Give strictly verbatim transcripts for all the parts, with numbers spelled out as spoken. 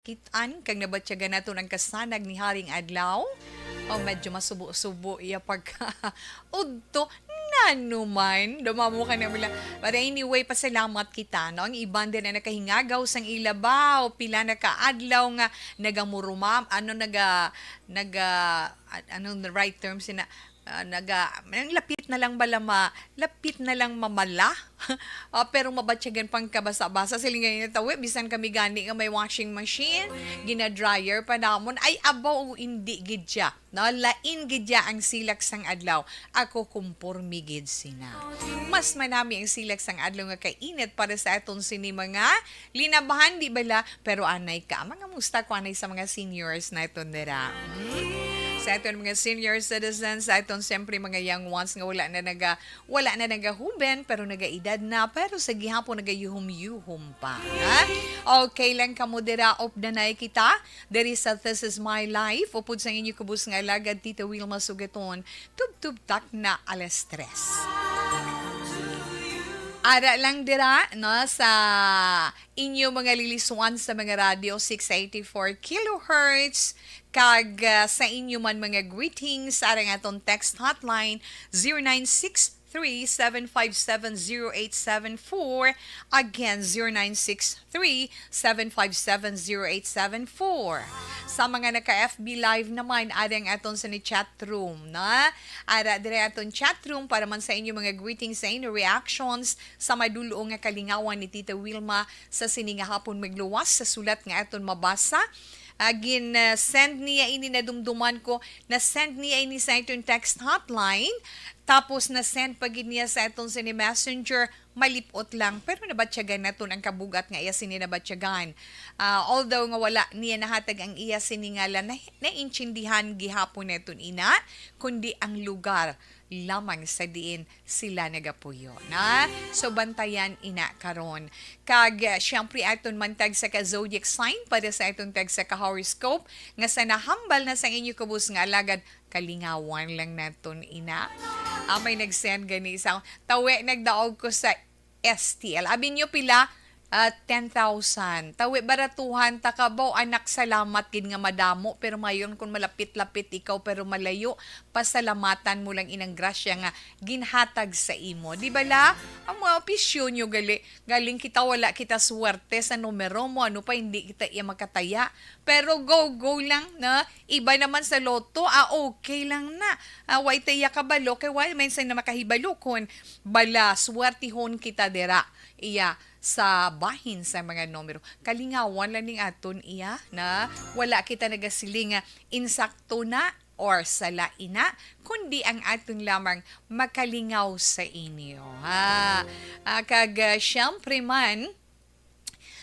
kit-an kag nabatyagan naton ang kasanag ni Haring Adlaw. O, medyo masubo-subo iya pagka udto. Nanuman, dumamo ka na mula. But anyway, pasalamat kita, no? Ang iban din na nakahingagaw sang ila ba, o pila na ka adlaw nga nagamurumam, ano, naga, naga, a-, ano the right term sina, ah, naga, ang lapit na lang bala ma-, lapit na lang mamala. Ah, pero mabatyagan pang kabasa-basa. Siling nga nila, "Tawi, bisan kami gani nga may washing machine, gina-dryer pa namon." Ay, abaw, hindi gid siya. No, lain gid ya ang silak sang adlaw. Ako kumpormi gid sina. Mas manami ang silak sang adlaw nga kainit para sa aton sini mga linabahan, di bala? Pero anay ka, mga musta ko anay sa mga seniors naton dira. Hmm? Sa aton mga senior citizens, sa aton siyempre mga young ones nga wala na naga, wala na nagahuben, pero nagaedad na, pero sa gihapon nagayuhom-yuhom pa. Ha? Okay lang kamo dira, updanay kita. Diri sa This Is My Life, upod sang inyo kubos nga alagad, Tita Wilma Sugaton, tubtub tak na alas tres. Ara lang dira, no, sa inyo mga liliswan sa mga radyo, six eighty-four kilohertz, kag, ah, sa inyo man mga greetings, ara ang aton text hotline, zero nine six three, seven five seven, zero eight seven four. Again, zero nine six three, seven five seven, zero eight seven four. Sa mga naka-F B Live naman, ari ang aton sa ni chat room, na? Ara, dire aton chat room para man sa inyo mga greetings, sa inyo reactions sa madul-ong nga kalingawan ni Tita Wilma sa sini nga hapon magluwas sa sulat nga aton mabasa. Ah, gin, ah, send niya ini, nadumduman ko, na-send niya ini sa aton text hotline, tapos na-send pa gid niya sa aton sini messenger, malipot lang, pero nabatyagan naton ang kabugat nga iya sini nabatyagan. Ah, although nga wala niya nahatag ang iya sini ngalan, na-, naintindihan gihapon naton ina, kundi ang lugar lamang sa diin sila nagapuyo, na? So, bantayan ina karon. Kag, ah, siyempre, aton man tag sa ka zodiac sign para sa aton tag sa ka horoscope nga sa nahambal na sang inyo kubos nga alagad, kalingawan lang naton ina. Ah, may nag-send gani sa, tawi, nagdaog ko sa S T L. Abi niyo pila? Ah, ten thousand. Tawi, baratuhan ta ka ba, anak, salamat gid nga madamo, pero mayon kung malapit-lapit ikaw pero malayo, pasalamatan mo lang inang grasya nga ginhatag sa imo. Di ba la? Ang mga opisyon nyo gali, galing kita, wala kita swerte sa numero mo, ano pa, hindi kita iya makataya. Pero go, go lang na. Iba naman sa lotto, ah, okay lang na. Ah, way ta iya kabalo, kay way man sa na makahibalo kon bala, swertihon kita dira. Iya, sa bahin sa mga numero. Kalingawan lang ning aton iya, na wala kita nagasiling nga insakto na or sala ina, kundi ang aton lamang makalingaw sa inyo, ha? Ah, kag, ah, siyempre man,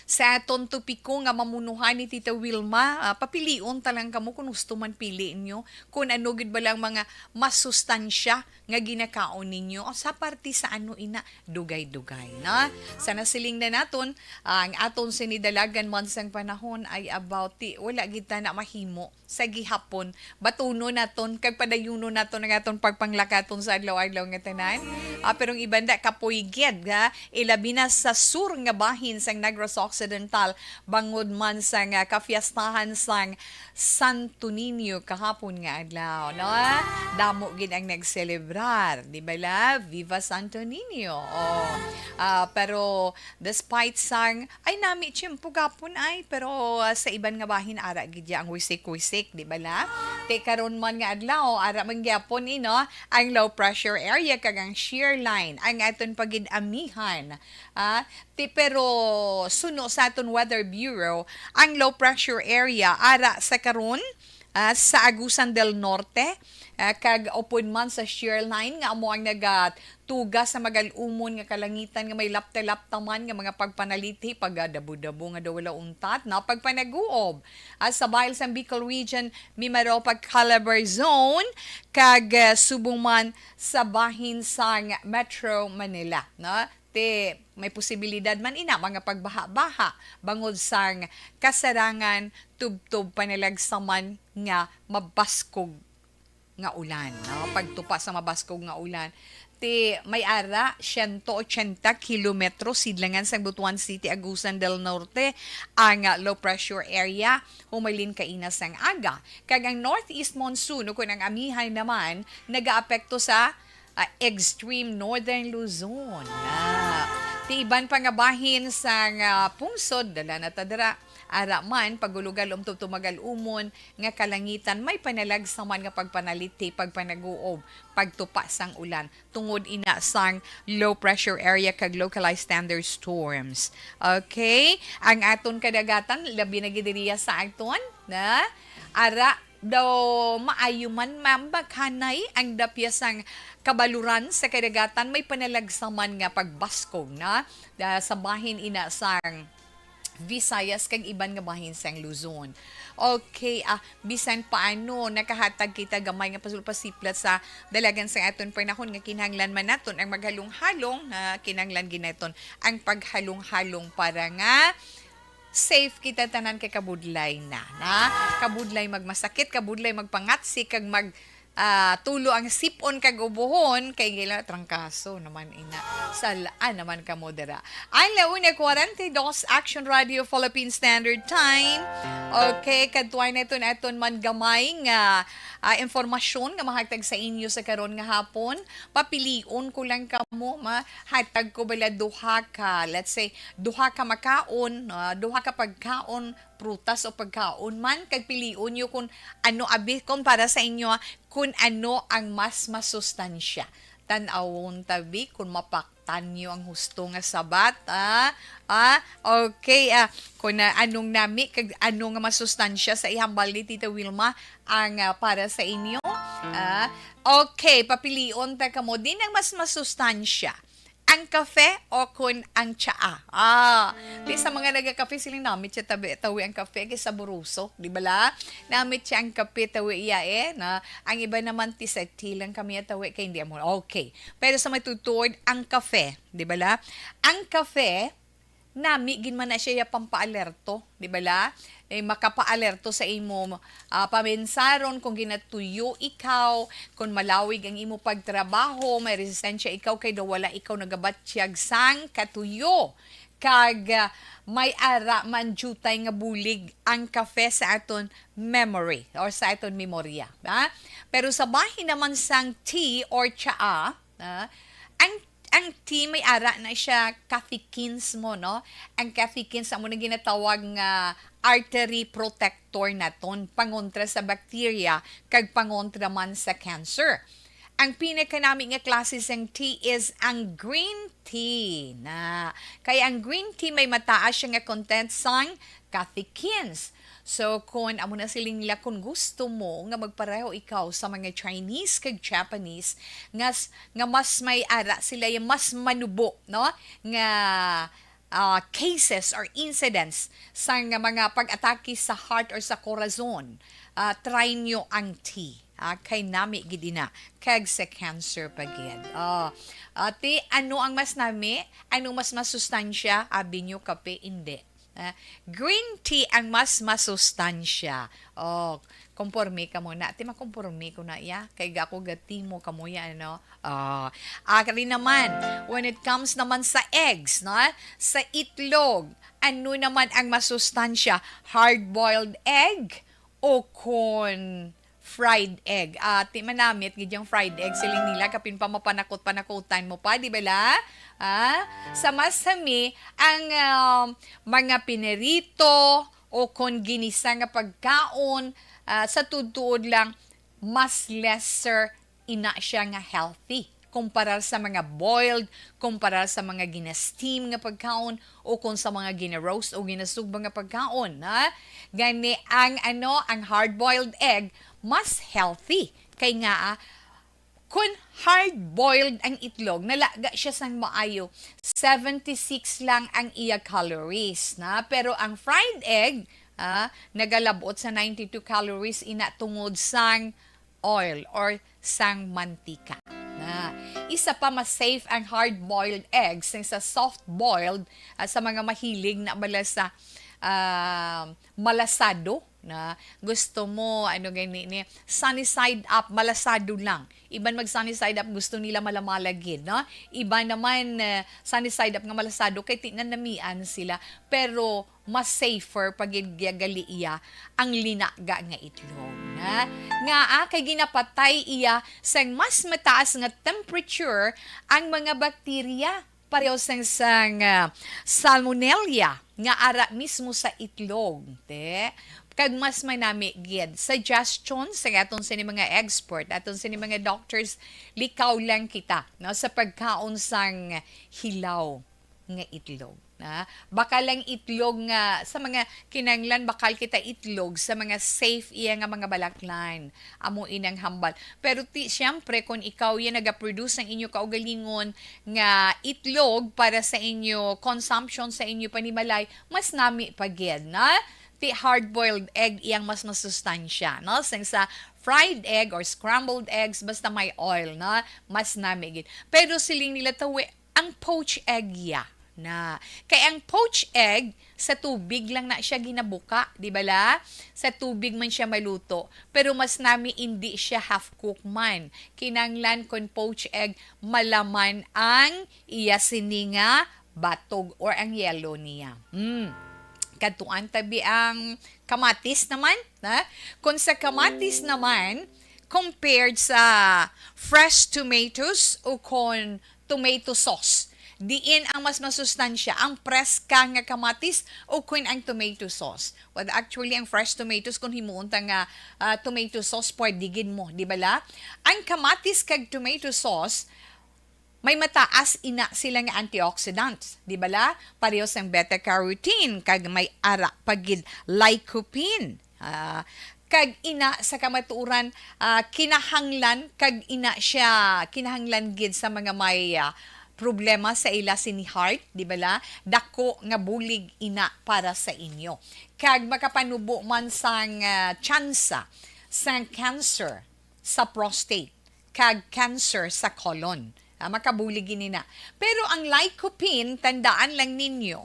sa aton topiko nga mamunuhan ni Tita Wilma, ah, papilion ta lang kamo kung gusto man pili nyo, kung ano gid ba lang mga masustansya nga ginakaon ninyo, o sa parte sa ano ina, dugay-dugay, na? Sa nasiling na naton, ah, ang aton sinidalagan man sang panahon ay about ti, wala gid ta na mahimo sa gihapon. Batunon naton, kag padayunon naton ang aton pagpanglakaton sa adlaw-adlaw nga tanan. Ah, pero ang iban da, kapoy gid, ha? Ilabi na sa sur nga bahin sang Negros Occidental, bangod man sang, ah, kafiestahan sang Santo Niño kahapon nga adlaw, no? Damo gid ang nagselebrar, di ba la? Viva Santo Niño! Oh. Ah, pero despite sang, ay, nami tiyempo gapon ay, pero, ah, sa iban nga bahin ara gid ya ang wisik-wisik, di ba la? Te karon man nga adlaw, ara man gyapon, eh, no? Ang low pressure area kag ang shear line ang aton pagid-amihan. Ah, ti, pero suno sa aton Weather Bureau, ang low pressure area ara sa karon, ah, sa Agusan del Norte, ah, kag upod man sa shear line nga amo ang nagatuga sa magal-umon nga kalangitan nga may lapta-lapta man nga mga pagpanalithi, pagdabo-dabo nga daw wala untat, na pagpanaguob, ah, sa bahil sang Bicol Region, Mimaropa, Calabar Zone, kag, ah, subong man sa bahin sang Metro Manila, no? Ti may posibilidad man ina mga pagbaha-baha bangod sang kasarangan tubtob panalagsaman nga mabaskog nga ulan, no? Pagtupa sa mabaskog nga ulan. Ti may ara, siyento ochenta kilometro sidlangan sang Butuan City, Agusan del Norte, ang, ah, low pressure area, humalin kaina sang aga. Kag ang northeast monsoon, o kun ang amihan naman, nagaapekto sa, ah, extreme northern Luzon. Ah, ti iban pa nga bahin sang, ah, pungsod, dala na ta dira. Ara man, pagulugal umtub tumagal umon nga kalangitan, may panalagsaman nga pagpanaliti, pagpanaguob, pagtupa sang ulan tungod ina sang low pressure area kag localized thunderstorms. Okay? Ang aton kadagatan, labi na gid diriya sa aton, na ara daw maayo man, ma'am, bakhanay ang dapya sang kabaluran sa kadagatan, may panalagsaman nga pagbaskog na, ah, sa bahin ina sang Visayas kag iban nga bahin sang Luzon. Okay, ah, bisan paano, nakahatag kita gamay nga pasulpasiplat sa dalagan sa aton panahon nga kinahanglan man naton ang maghalong-halong, na kinahanglan gid naton ang paghalong-halong para nga safe kita tanan kay kabudlay na, na kabudlay magmasakit, kabudlay magpangatsi kag mag ah, tulo ang sip-on kag ubuhon kay gila trangkaso naman ina. Salaan naman kamo dira. Ang La Una forty-dos, Action Radio Philippine Standard Time. Okay, kadtuan naton aton man gamay nga, ah, impormasyon nga mahatag sa inyo sa karon nga hapon. Papilion ko lang kamo, mahatag ko bala duha ka, let's say, duha ka makaon, ah, duha ka pagkaon, prutas o pagkaon man, kag pilion nyo kung ano abi, kung para sa inyo, ah, kung ano ang mas masustansya. Tan-awon ta bi kung mapaktan nyo ang husto nga sabat, ah. Ah, okay, ah, kung, ah, anong nami kag ano nga masustansya sa ihambal ni Tita Wilma ang, ah, para sa inyo. Ah, okay, papilion ta kamo. Din ang mas masustansya, ang kafe o kun ang tsaa? Ah, di sa mga nagakafe, siling namit siya tabi, tawi ang kafe kay saboroso, di bala? Namit siya ang kape, tawi iya eh, na ang iba naman ti sa tea lang kami tawi kay hindi amo. Okay. Pero sa matutuod, ang kafe, di bala? Ang kafe, nami gid man na siya ya pampaalerto, di bala? Eh, makapaalerto sa imo, ah, paminsaron kung ginatuyo ikaw, kung malawig ang imo pagtrabaho, may resistensya ikaw kay daw wala ikaw nagabatyag sang katuyo. Kag, ah, may ara man diutay nga bulig ang kafe sa aton memory or sa aton memorya, ha? Pero sa bahin naman sang tea or tsaa, ah, ang ang tea may ara na siya catechins mo, no? Ang catechins amo na ginatawag nga artery protector naton, pangontra sa bacteria kag pangontra man sa cancer. Ang pinakanami nga klase sang tea is ang green tea na. Kay ang green tea may mataas siya nga content sang catechins. So, kung amo na siling nila, kung gusto mo nga magpareho ikaw sa mga Chinese kag Japanese, nga, s- nga mas may ara sila, yung mas manubo, no? Nga, ah, cases or incidents sa nga mga pag-atake sa heart or sa corazon, ah, try nyo ang tea. Ah, kay nami gid ina, kag sa cancer pa gid. Ah, ati, ano ang mas nami? Anong mas masustansya? Abi nyo, kape? Hindi. Ah, green tea ang mas masustansya. Oh, konporme ka muna. Ati, makonporme ko na iya. Kay ako gati mo kamo ya, ano? Ah, akari naman, when it comes naman sa eggs, no? Sa itlog, ano naman ang masustansya? Hard-boiled egg o kon fried egg? Ah, ti manamit gid yung fried egg, siling nila, kapin pa mapanakot-panakutan mo pa, di ba la? Ah, sa mas sami, ang, um, mga pinirito o kon ginisa nga pagkaon, ah, sa tuod-tuod lang, mas lesser ina siya nga healthy kumparar sa mga boiled, kumparar sa mga gina-steam nga pagkaon, o kung sa mga gina-roast o ginasugba nga pagkaon, ha? Gani ang, ano, ang hard-boiled egg mas healthy. Kay nga, ah, kun hard-boiled ang itlog, nalaga siya sang maayo, seventy-six lang ang iya calories, na? Pero ang fried egg, ah, nagalabot sa ninety-two calories ina tungod sang oil or sang mantika. Na, isa pa, mas safe ang hard-boiled eggs kaysa soft-boiled, ah, sa mga mahilig na bala sa, ah, malasado na gusto mo, ano gani ni, sunny side up, malasado lang. Iban mag sunny side up, gusto nila malamala gid, no? Iban naman, eh, sunny side up nga malasado kay tinanamian sila, pero mas safer pa gid gali iya ang linaga nga itlog, na nga, ah, kay ginapatay iya sang mas mataas nga temperature ang mga bakterya, pareho sang, sang, ah, salmonella nga ara mismo sa itlog, te. Kag mas manami gid, suggestion sa aton sini mga expert, aton sini mga doctors, likaw lang kita, no, sa pagkaon sang hilaw nga itlog, na bakal lang itlog nga sa mga kinahanglan, bakal kita itlog sa mga safe iya nga mga balaklan. Amo inang hambal. Pero ti, siyempre, kung ikaw yan nagaproduce ang inyo kaugalingon nga itlog para sa inyo consumption, sa inyo panimalay, mas nami pa gid, na? Ti hard-boiled egg iyang mas masustansya, no? Sang sa fried egg or scrambled eggs, basta may oil, no? Mas nami gid. Pero siling nila, tawi, ang poached egg ya na. Kay ang poached egg, sa tubig lang na siya ginabuka, di ba la? Sa tubig man siya maluto. Pero mas nami, indi siya half cook man. Kinanglan kon poached egg, malaman ang iya sini nga batog or ang yellow niya. Mm. Kadtuan tabi ang kamatis naman, na? Kung sa kamatis naman, compared sa fresh tomatoes o kon tomato sauce, diin ang mas masustansya, ang preska nga kamatis o kon ang tomato sauce? Well, actually, ang fresh tomatoes, kung himuon ta nga, ah, tomato sauce, pwede gid mo, di ba la? Ang kamatis kag tomato sauce, may mataas ina sila nga antioxidants, di ba la? Pareho sang beta carotene, kag may ara pa gid lycopene. Ah, kag ina sa kamatuoran, ah, kinahanglan, kag ina siya, kinahanglan gid sa mga may, ah, problema sa ila sini heart, di ba la? Dako nga bulig ina para sa inyo. Kag makapanubo man sang, ah, tsansa sang cancer sa prostate kag cancer sa colon. Ah, makabulig gini na. Pero ang lycopene, tandaan lang ninyo,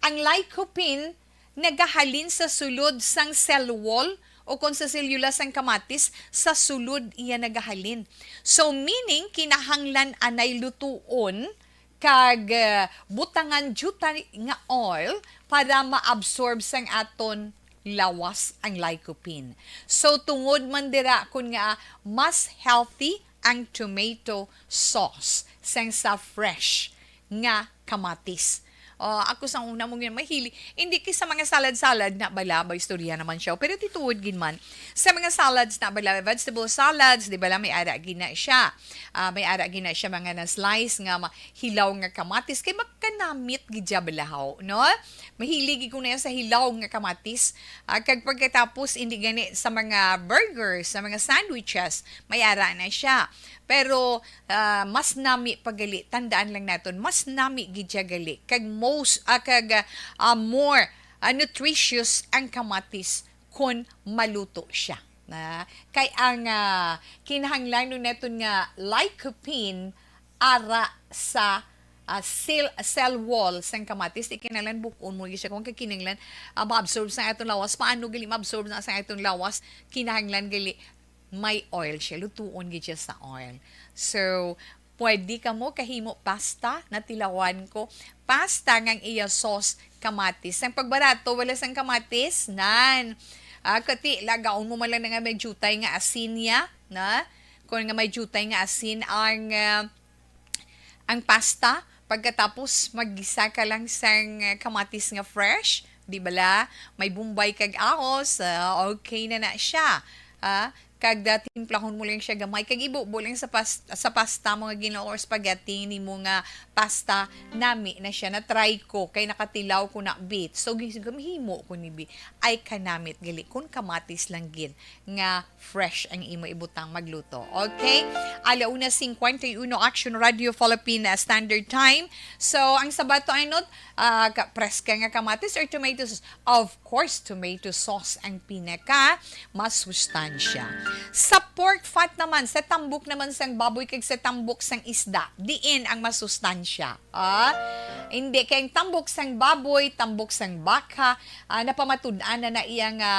ang lycopene nagahalin sa sulod sang cell wall o kon sa selula sang kamatis, sa sulod iya nagahalin. So, meaning, kinahanglan anay lutuon kag, eh, butangan diutay nga oil para ma-absorb sang aton lawas ang lycopene. So, tungod man dira kun nga mas healthy ang tomato sauce sang sa fresh nga kamatis. Oh, ako sa una mo nga mahilig, hindi kay sa mga salad-salad na bala, ba istorya naman siya. Pero tituod gid man, sa mga salads na bala, vegetable salads, di bala, may ara gina siya. Ah, may ara gina siya mga na-slice nga ma-, hilaw nga kamatis. Kay makanamit gid siya balahaw, no? Mahilig gid ko na sa hilaw nga kamatis. Ah, kag pagkatapos, hindi gani sa mga burgers, sa mga sandwiches, may ara na siya. Pero, ah, mas nami pa gali, tandaan lang naton, mas nami gid siya gali. Kag most, ah, kag, ah, more, ah, nutritious ang kamatis kon maluto siya. Na, kay ang, ah, kinahanglan naton nga lycopene ara sa, ah, cell, cell wall sang kamatis, di kinahanglan buk-on mo siya kung kakinahanglan, ah, ma-absorb sa aton lawas. Paano gali ma-absorb na sa aton lawas? Kinahanglan gali may oil siya, lutuon gid siya sa oil. So, pwede kamo kahimo pasta, natilawan ko. Pasta nga ang iya sauce kamatis. Ang pagbarato, wala sang kamatis, nan. Ah, kati, lagaon mo man lang na nga may diutay nga asin niya, na? Kung nga may diutay nga asin ang, ah, ang pasta, pagkatapos maggisa ka lang sang, ah, kamatis nga fresh, di bala? May bombay kag ahos, ah, okay na na siya. Ah, kag da, timplahon mo lang siya gamay, kag ibubo lang sa pas-, sa pasta mo nga ginawa or spaghetti nimo nga pasta, nami na siya, na-try ko, kay nakatilaw ko na bit. So, gi-, gihimo ko ni bi. Ay, kanamit gali. Kung kamatis lang gid nga fresh ang imo ibutang magluto. Okay? Ala una cincuenta y uno, Action Radio Philippine Standard Time. So, ang sabato ay not, ah, ka-, preska nga kamatis or tomatoes? Of course, tomato sauce ang pinaka masustansya. Sa pork fat naman, sa tambok naman sang baboy kag sa tambok sang isda, diin ang masustansya? Ah, Hindi, kay ang tambok sang baboy, tambok sang baka, ah, napamatud-an na na iya nga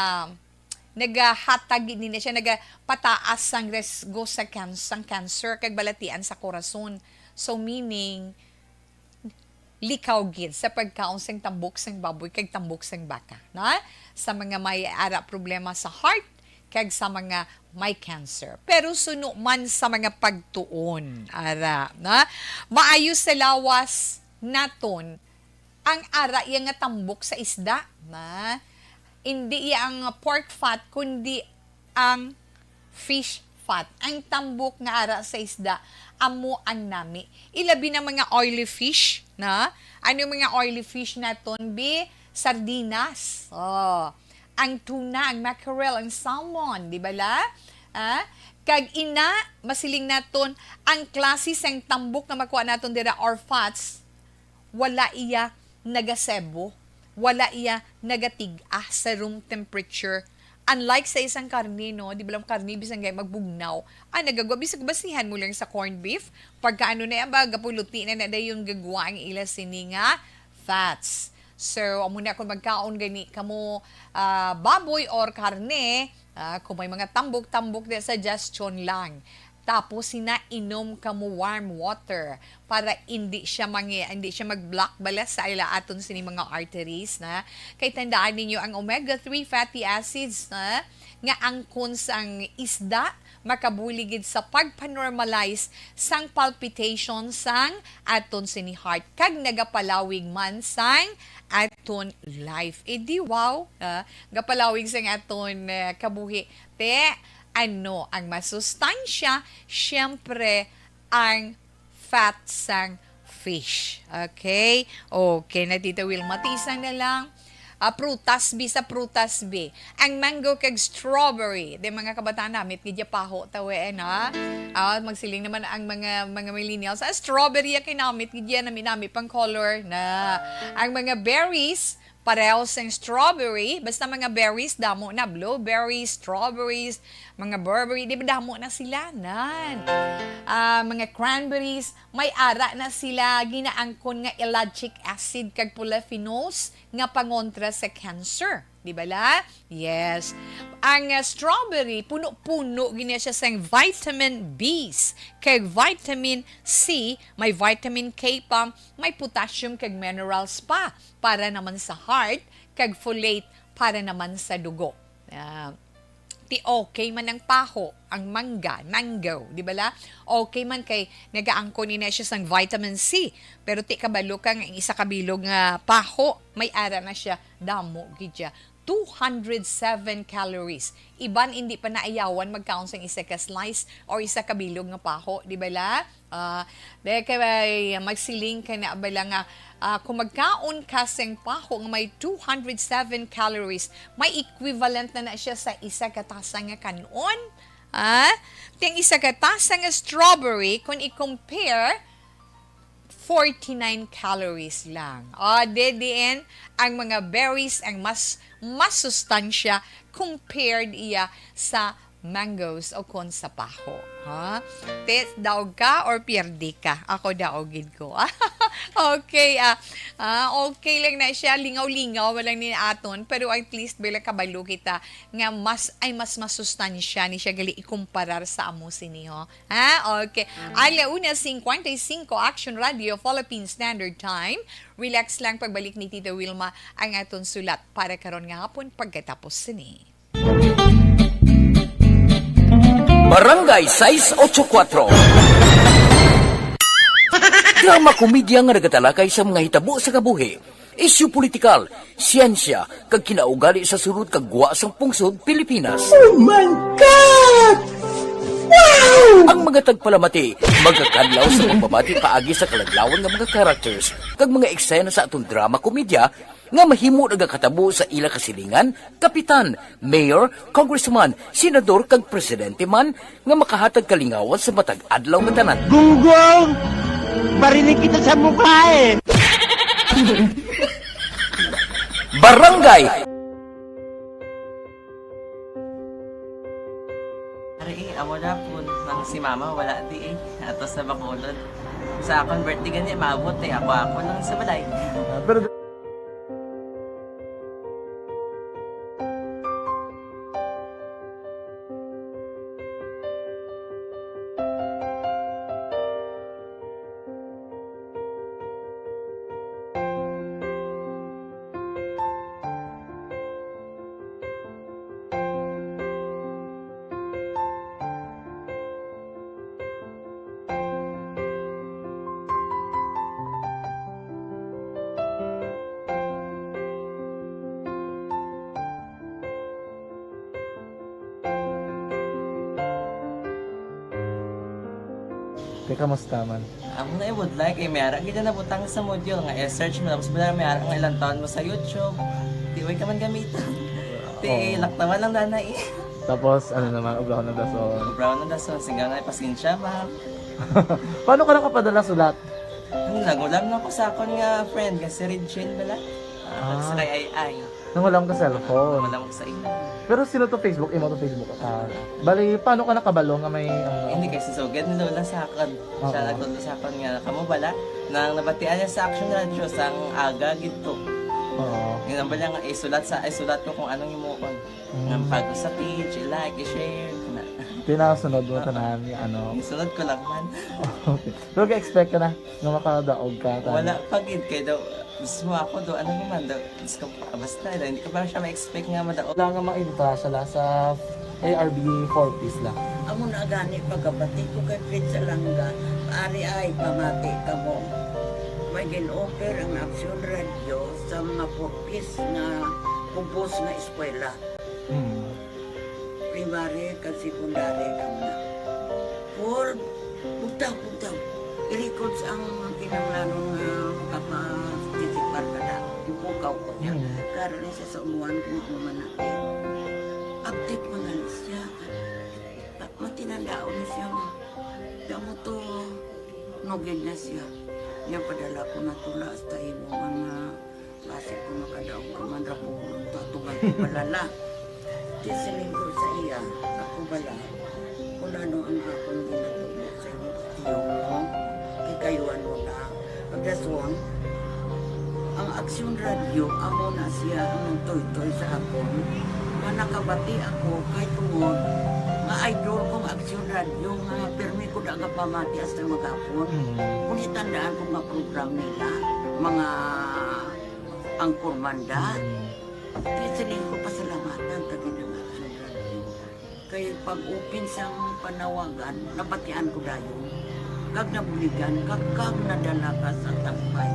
nagahatag gid ni siya, nagapataas sang risgo sa can-, sang cancer kag balatian sa korason. So, meaning, likaw gid sa pagkaon sang tambok sang baboy kag tambok sang baka, na? Sa mga may ara problema sa heart kag sa mga may cancer. Pero suno man sa mga pagtuon, ara, na? Maayo sa lawas naton ang ara iya nga tambok sa isda, na? Hindi iya ang pork fat, kundi ang fish fat. Ang tambok nga ara sa isda, amo ang nami. Ilabi na mga oily fish, na? Ano mga oily fish naton, bi? Sardinas. Oh. Ang tuna, ang mackerel, ang salmon, di ba la? Ah? Kag ina, masiling naton, ang klase sang tambok nga makuha naton dira or fats, wala iya nagasebo, wala iya nagatig-a sa room temperature. Unlike sa isang karne, no, di ba lang karne, bisan gay magbugnaw, ah, nagagwa, bisag basihan mo lang sa corned beef, pagkaano na yan ba, gapuluti na na dayon gagwa ang ila sini nga fats. So, amo na kung magkaon gani kamo, ah, baboy or karne, ah, kung may mga tambok-tambok, di, suggestion lang. Tapos, sina inom kamo warm water para hindi siya mangi-, hindi siya mag-block bala sa ila aton sini mga arteries, na. Kay tandaan ninyo, ang omega three fatty acids, na, nga angkon sang isda, makabulig gid sa pagpa-normalize sang palpitation sang aton sini heart, kag nagapalawig man sang aton life. E di wow, ah, gapalawig sang aton, eh, kabuhi. Te, ano ang masustansya? Siyempre, ang fat sang fish. Okay? Okay na, Tita Wilma. Tiisan na lang. Ah, prutas bi sa prutas bi. Ang mango kag strawberry. Di, mga kabataan, namit gid ya paho, tawe, eh, na? Ah, magsiling naman ang mga, mga millennials, "Ah, strawberry ya kay namit gid ya, nami-nami pang color na." Ang mga berries, pareho sang strawberry, basta mga berries, damo na, blueberries, strawberries, mga Burberry, di ba, damo na sila, nan? Ah, mga cranberries, may ara na sila ginaangkon nga ellagic acid kag polyphenols nga pangontra sa cancer. Di ba la? Yes. Ang, ah, strawberry, puno-puno gini siya sang vitamin Bs, kag vitamin C, may vitamin K pa, may potassium kag minerals pa para naman sa heart, kag folate para naman sa dugo. Ah, ti okay man ang paho, ang mangga, mango, di ba la? Okay man kay nagaangkon ni na siya sang vitamin C. Pero ti kabalo ka nga ang isa ka bilog nga paho, may ara na siya, damo gid siya. Two hundred seven calories. Iban hindi pa naayawan magkaon sang isa ka slice or isa ka bilog nga paho, di ba la? Ah, di kay magsiling ka na bala nga, ah, kung magkaon ka sing paho nga may two hundred seven calories, may equivalent na na siya sa isa ka tasa nga kan-on. Ah, ting isa ka tasa nga strawberry, kung i-compare, forty-nine calories lang. O, di diin ang mga berries ang mas masustansya compared iya sa mangoes o kon sa paho. Ha? Te, daog ka or pierde ka? Ako, daog gid ko. Okay, ah, ah, okay lang na siya. Lingaw-lingaw lang ni aton. Pero at least, bila kabalo kita nga mas, ay mas masustansya ni siya gali ikumparar sa amo sini, ho. Ha? Okay. Ala una cincuenta y cinco, Action Radio, Philippine Standard Time. Relax lang pagbalik ni Tita Wilma ang aton sulat para karon nga hapon pagkatapos sini. Barangay sais ocho cuatro. Drama komedya nga nagatalakay sa mga hitabo sa kabuhi, isyu politikal, siyensya, kag kinaugali sa sulod kag gwa sang pungsod Pilipinas. Oh my God! Wow! Ang mga tagpalamati magakadlaw sa pagbabati paagi sa kaladlawan nga mga characters kag mga eksena sa aton drama komedya nga mahimo nagakatabo sa ila kasilingan, kapitan, mayor, congressman, senador, kag presidente man nga makahatag kalingawan sa matag adlaw nga tanan. Gunggong! Barinig kita sa mukha eh! Barangay! Ari, eh, amo na po. Nang si mama, wala di eh. Ato sa Bacolod. Sa akon birthday gani, maabot eh. Ako, ako lang sa balay. Ah, pero Kay kamusta man? Amo na, I would like, eh, may ara gid na nabutang sa module nga i-search mo, tapos wala, may ara nga ilang taon mo sa YouTube. Di, way ka man gamitan. Ti, Oo. Laktawan lang na na eh. Tapos, ano naman, ubraw na dason. Ubraw na dason, singgaw na, pasensya, ma'am. Paano ka nakapadala sulat? Ano, naghulam lang ko sa akon nga friend, nga si Regine bala. Ah, Ah. Sa kay Ay Ay. Nangulam ka cellphone? Nangulam ko sa ila. Pero sino to Facebook? Imo to Facebook? Ah, bali, paano ka nakabalo nga may, ano? Hindi, kay si Sugad ni Lola sa akon. Siya Oo. Nagtudlo sa akon nga, kamo bala, nang nabatian niya sa Action Radio, sang aga gid to. Oo. Yun ang bala nga, isulat sa, isulat ko kung anong himuon. Mm. Nga pag sa page, i-like, i-share, na. Tinasunod mo Oo. Tanan, ano? Isunod ko lang man. Okay. Pero ga-expect ka na nga makadaog ka, tama? Wala pa gid, kay daw, mismo ako daw, ano naman daw, Diyos ko, basta daw, hindi ko pa siya ma-expect nga madaog. Wala nga mainta siya la sa A R B four Ps la. Amo na gani pagkabati ko kay Fred Salanga, ari ay pamati kamo. May gin-offer ang Action Radio sa mga four Ps nga kubos nga eskwela. Mm. Primary kag secondary lang na. Paul, bugtaw, bugtaw. I-records ang kinahanglanon nga makaparticipar ka na. Ipukaw ko niya. Mm. Karon ni sa umuan kung ano man natin. Update man gani siya. Pa-, matinandaon na siya. Kaya mo to, nugid na siya. Niya padala ko na tula hasta imo mga Basi ko makadaog ka man ra ko, tatugan ko balala. Di siling ko sa iya, ako bala, kung ano ang akong ginatubo sa imo, tiyo mo, kay kayuan mo na. Pagdason, ang Aksyon Radio, amo na siya ang nagtoytoy sa akon. Nga nakabati ako, kay tungod, nga idol kong Aksyon Radio, nga pirmi ko da nga pamati hasta maghapon. Mm. Kung itandaan ko nga program nila, mga Ang Kurmanda, Mm. Kaya siling ko pasalamatan ka gid ang Action Radio. Kay pag-open sang panawagan, nabatian ko dayon. Kag nabuligan, kag, kag nadala ka sa tambay.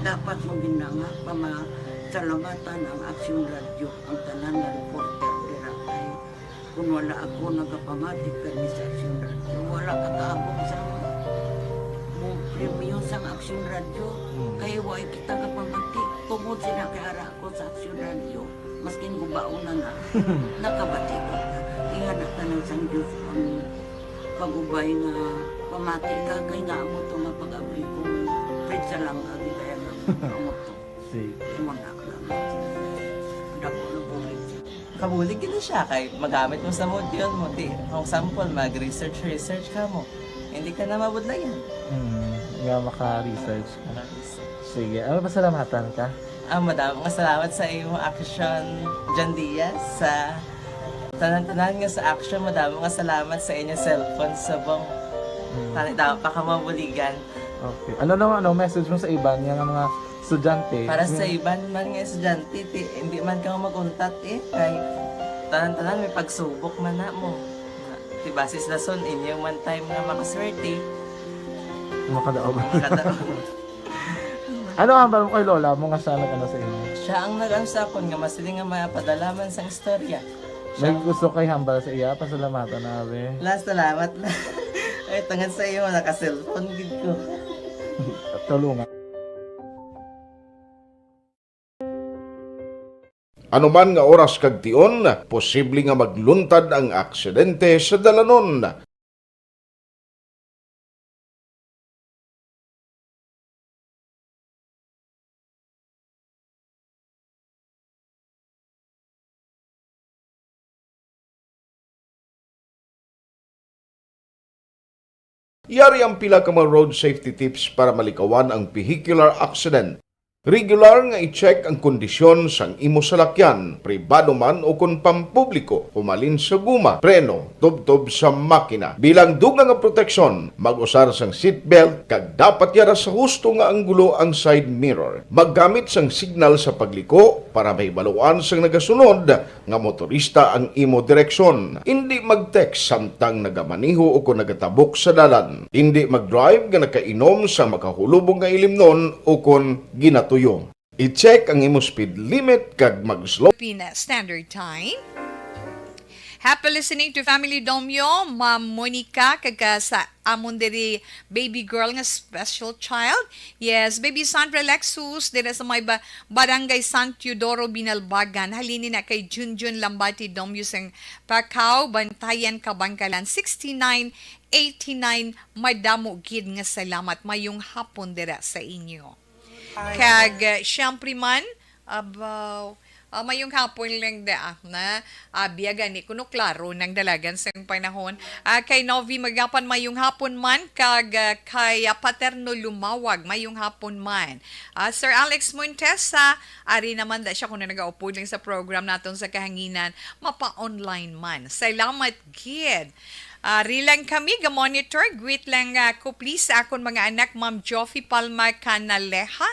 Dapat mo gid na nga pamasalamatan ang Action Radio, ang tanan nga reporter dira kay Kung wala ako nagapamati kay Miss Action Radio, wala ka kaabot sa mo premyo sang Action Radio. Mm. Kay wa kita gapamati. Tungod sila kay ara ako sa Action Radio, maskin gubaon na na, nakabati ko. Iya na tanan sang Diyos ang pag-ubay nga pamati ka, kay nga amo to nga pag-abri ko, Fred Salanga, di kaya nga amo to. Sige. Imo na, dako na bulig. Kabulig gid na siya kay magamit mo sa module mo. Di, kung example, mag-research, research ka mo. Hindi ka na mabudlayan. Hmm, nga maka-research ka. Maka-research. Sige, ano, pasalamatan ka? Ah, madamo nga salamat sa imo, Action John Diaz, sa tanan-tanan nga sa Action. Madamo nga salamat sa inyo cellphone subong. Hmm. Tani daw pa ka mabuligan. Okay. Ano naman, ano, message mo sa iban nga mga estudyante? Para sa Hmm. iban man nga estudyante, ti, hindi man ka mag-untat eh. Kay tanan-tanan may pagsubok man na mo. Ti basis dason, inyo man time nga makaswerte. Makadaog. Makadaog. Ano ang hambal mo kay lola mo nga siya nag-ano sa inyo? Siya ang nag-ano sa akon nga masiling nga mapadala man sang istorya. May Siya gusto kay hambal sa iya, pasalamatan na, abi. La, salamat la. Ay, tungod sa iyo, naka-cellphone gid ko. Tulungan. Anuman nga oras kag tion, posible nga magluntad ang aksidente sa dalanon. Yari ang pila ka mga road safety tips para malikawan ang vehicular accident. Regular nga i-check ang kondisyon sang imo salakyan, pribado man o kon pampubliko, humalin sa guma, preno, tubtob sa makina. Bilang dugang nga proteksyon, mag-usar sang seatbelt kag dapat yara sa husto nga anggulo ang side mirror. Maggamit sang signal sa pagliko para mahibaluan sang nagasunod nga motorista ang imo direksyon. Indi mag-text samtang nagamaneho o kon nagatabok sa dalan. Indi mag-drive nga nakainom sa makahulubong nga ilimnon o kon ginatuyo. I-check ang imo speed limit kag mag-slow. Philippine Standard Time. Happy listening to Family Domyo, Ma'am Monica, kag, ah, sa amon diri baby girl nga special child. Yes, baby Sandra Lexus, dira sa may ba-, Barangay San Teodoro, Binalbagan. Halini na kay Junjun Lambati Domyo sang Pakaw, Bantayan, Kabangkalan, sixty-nine eighty-nine. Madamo gid nga salamat. Mayong hapon dira sa inyo. Kag, uh, siyempre man, abaw, ah, mayong hapon lang da, ah, na, ah, biya gani kuno klaro nang dalagan sang panahon. Ah, kay Novi Magapan, mayong hapon man, kag, ah, kay, ah, Paterno Lumawag, mayong hapon man. Ah, Sir Alex Montesa, ari naman da siya kuno nagaupod lang sa program naton sa kahanginan, mapa-online man. Salamat gid. Ah, ari lang kami ga-monitor. Greet lang, ah, ko please sa akon mga anak, Ma'am Joffy Palma Canaleja,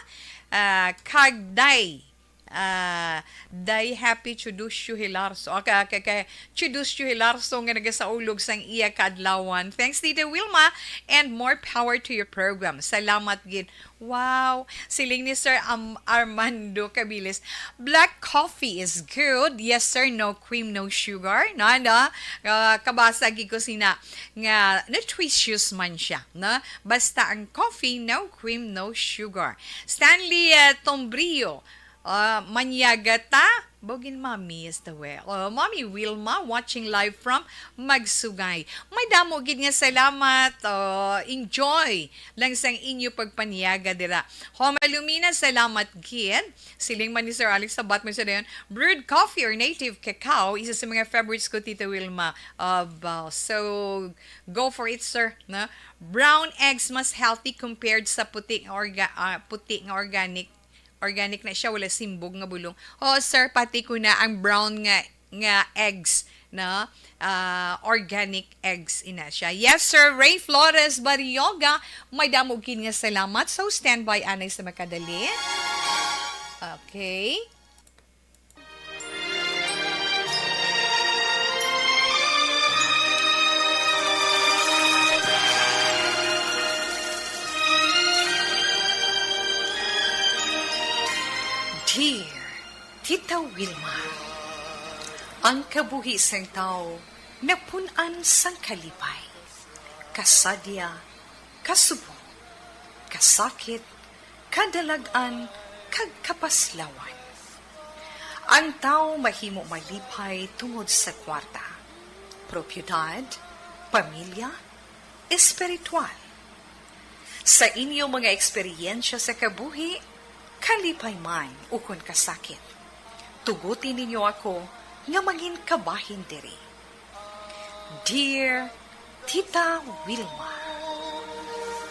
ah, kag Day, ah, Day Happy Chudusyo Hilarso. Ah, ka, ka, ka, Chudusyo Hilarso nga nagasaulog sang iya kaadlawan. Thanks, Tita Wilma, and more power to your program. Salamat gid. Wow! Siling ni Sir Am-, Armando Cabilis, "Black coffee is good. Yes, sir. No cream, no sugar." No, no? Ah, kabasa gid ko sina nga nutritious man siya, no? Basta ang coffee, no cream, no sugar. Stanley, ah, Tombrio, ah, manyaga ta. Bogin Mami is the way. Oh, Mami Wilma, watching live from Magsugay. Madamo gid nga salamat. Oh, enjoy lang sang inyo pagpanyaga dira. Homa Lumina, salamat gid. Siling man ni Sir Alex Sabat mo sa dayon, "Brewed coffee or native cacao, isa sa mga favorites ko, Tita Wilma." Abaw. So, go for it, sir. Na? Brown eggs mas healthy compared sa puti nga orga-, ah, puti nga organic. Organic na siya, wala simbog nga bulong. Oo, sir, pati ko na ang brown nga, nga eggs, no? Ah, organic eggs ina siya. Yes, sir. Ray Flores Barrioga, madamo gid nga salamat. So, standby anay sa makadali. Okay. Dear Tita Wilma, ang kabuhi sang tawo napun-an sang kalipay, kasadya, kasubo, kasakit, kadalag-an, kag kapaslawan. Ang tawo mahimo malipay tungod sa kwarta, propiedad, pamilya, espiritual. Sa inyo mga eksperyensya sa kabuhi, kalipay man ukon kasakit, tuguti ninyo ako nga mangin kabahin diri. Dear Tita Wilma.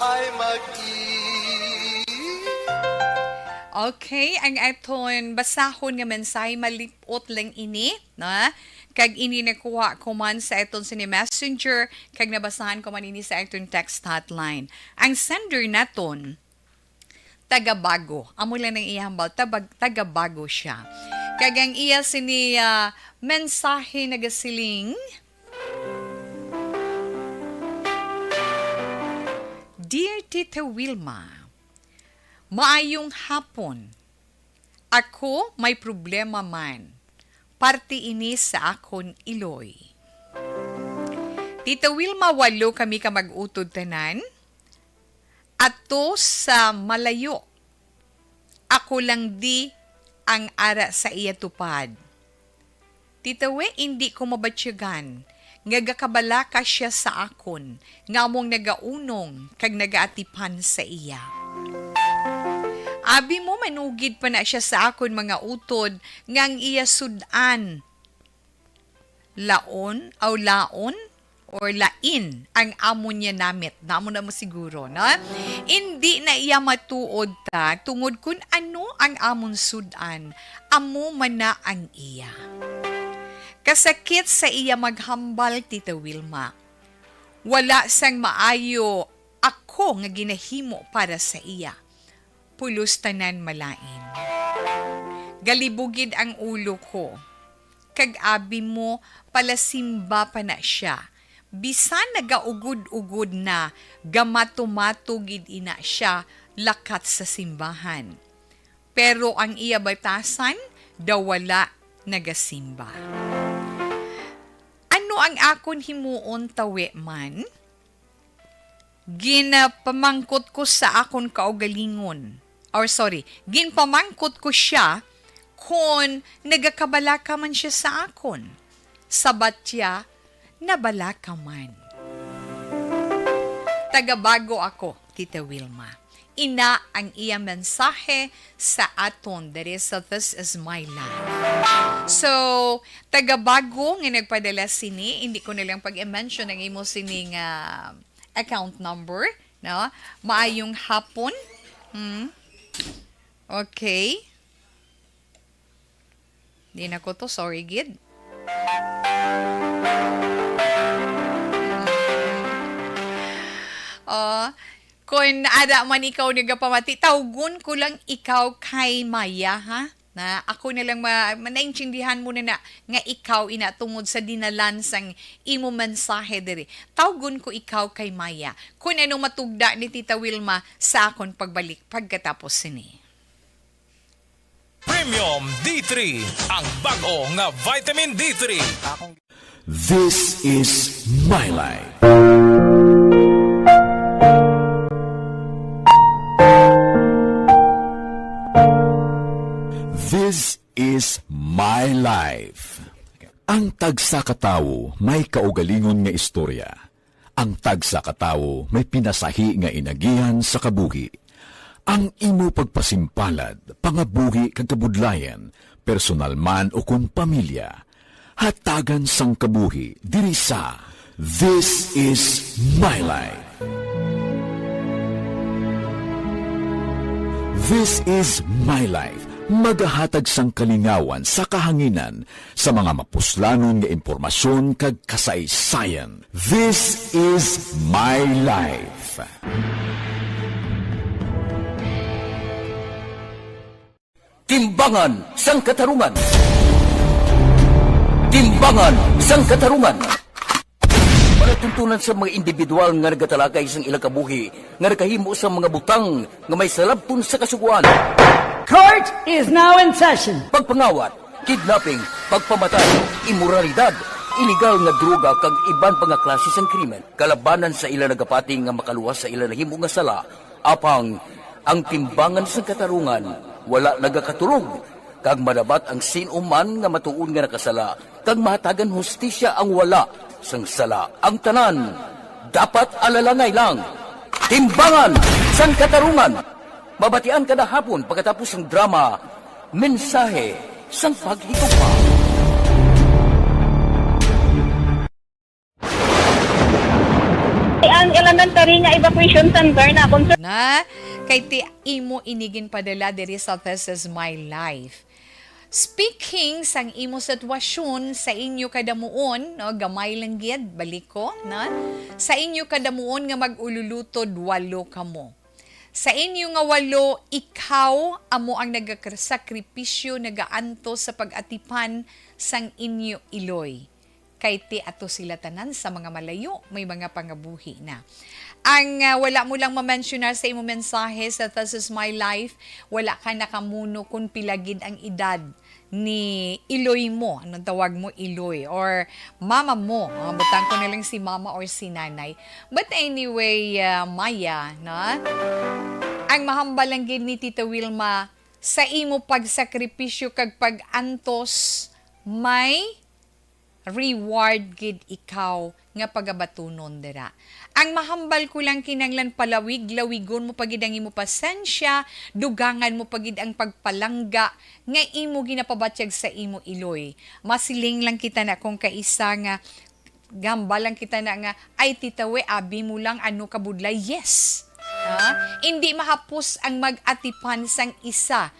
Ay mag-i- Okay, ang aton basahon nga mensahe, malip-ot lang ini, na? Kag ini nakuha ko man sa aton sini messenger, kag nabasahan ko man ini sa aton text hotline. Ang sender naton, taga Bago. Amo lang ang iyang hambal, tabag-, taga Bago siya. Kag ang iya sini, ah, mensahe nagasiling, "Dear Tita Wilma, maayong hapon. Ako may problema man. Parte ini sa akon iloy." Tita Wilma, walo kami ka mag-utod tanan. Ato sa malayo, ako lang di ang ara sa iya tupad. Tita We, indi ko mabatyagan nga gakabalaka siya sa akon, nga among nagaunong kag nagaatipan sa iya. Abi mo, manugid pa na siya sa akon mga utod nga ang iya sud-an laon, aw laon, or lain ang amon niya namit. Namo na mo siguro, no? Indi na iya matuod ta tungod kun ano ang amon sud-an, amo man na ang iya. Kasakit sa iya maghambal, Tita Wilma. Wala sang maayo ako nga ginahimo para sa iya. Pulos tanan malain. Galibugid ang ulo ko. Kag abi mo, palasimba pa na siya. Bisan nagaugod-ugod na, gamato-mato gid ina siya lakat sa simbahan. Pero ang iya batasan daw wala nagasimba. Ano ang akon himuon, tawi man? Ginpamangkot ko sa akon kaugalingon, or sorry, ginpamangkot ko siya kon nagakabalaka man siya sa akon. Sabat siya, nabalaka man. Tagabago ako, Tita Wilma. Ina ang iya mensahe sa aton diri sa This Is My Life. So, tagabago nga nagpadala sini, hindi ko na lang pag-mention ang imo sining, ah, account number, no? Maayong hapon. Hmm. Okay. Di na ko to, sorry gid. Oh, kung ada man ikaw nagapamati, tawgon ko lang ikaw kay Maya, ha? Na ako na lang ma-, ma-, naintindihan mo na na nga ikaw ina tungod sa dinalan sang imo mensahe diri. Tawgon ko ikaw kay Maya. Kung ano matugda ni Tita Wilma sa akon pagbalik pagkatapos sini. Premium D three, ang bag-o nga vitamin D three. This is My Life. This is My Life. Ang tagsa ka tawo may kaugalingon nga istorya. Ang tagsa ka tawo may pinasahi nga inagihan sa kabuhi. Ang imo pagpasimpalad, pangabuhi kag kabudlayan, personal man o kon pamilya, hatagan sang kabuhi diri sa This Is My Life. This Is My Life, magahatag sang kalingawan sa kahanginan sa mga mapuslanon nga impormasyon kag kasaysayan. This Is My Life. Timbangan sang Katarungan. Timbangan sang Katarungan. Palatuntunan sa mga individual nga nagatalakay sang ilang kabuhi nga nakahimo sa mga butang nga may salabton sa Kasugoan. Court is now in session. Pagpangawat, kidnapping, pagpamatay, imoralidad, iligal nga droga kag iban pa nga klase sang krimen kalabanan sa ila nagapati nga makaluwas sa ila nahimo nga sala. Apang ang timbangan sang katarungan wala nagakatulog, kag madabat ang sin-o man nga matuod nga nakasala, kag mahatagan hustisya ang wala sang sala. Ang tanan dapat alalangay lang. Timbangan sang Katarungan. Mabatian kada hapon pagkatapos sang drama, Mensahe sang Paghigugma. Ang elementary nga evacuation center na kung Na, kay ti imo ini ginpadala diri sa This Is My Life. Speaking sang imo sitwasyon sa inyo kadamuon, no, gamay lang gid, balik ko, no? Sa inyo kadamuon nga mag-ululutod, walo kamo. Sa inyo nga walo, ikaw amo ang nagasakripisyo, nagaantos sa pag-atipan sang inyo iloy. Kay ti ato sila tanan sa mga malayo, may mga pangabuhi na. Ang, ah, wala mo lang mamensyonar sa imo mensahe sa This Is My Life, wala ka nakamuno kung pila gid ang edad ni iloy mo. Anong tawag mo, iloy? Or mama mo? Ah, butang ko na lang si mama or si nanay. But anyway, ah, Maya, no? Ang mahambal lang gid ni Tita Wilma, sa imo pagsakripisyo kag pag-antos, may reward gid ikaw nga pagabatunon dira. Ang mahambal ko lang, kinahanglan palawig-lawigon mo pa gid ang imo pasensya, dugangan mo pa gid ang pagpalangga nga imo ginapabatyag sa imo iloy. Masiling lang kita na kung kaisa nga Gamba lang kita na nga, "Ay, Tita We, abi mo lang, ano ka budlay?" Yes. Ha? Indi mahapos ang mag-atipan sang isa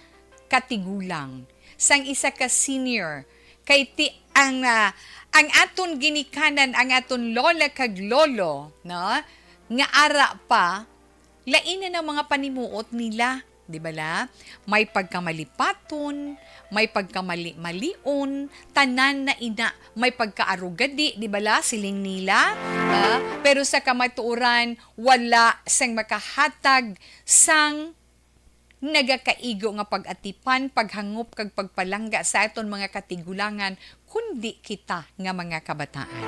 ka tigulang, sang isa ka senior. Kay ti-, ang, ah, ang aton ginikanan, ang aton lola kag lolo, no? Nga ara pa, lain na ang mga panimuot nila, di bala? May pagkamalipaton, may pagkamali-malion, tanan na ina, may pagkaarugadi, di bala? Siling nila. Ah, pero sa kamatuoran, wala sang makahatag sang nagakaigo nga pag-atipan, paghangop, kag pagpalangga sa aton mga katigulangan, kundi kita nga mga kabataan.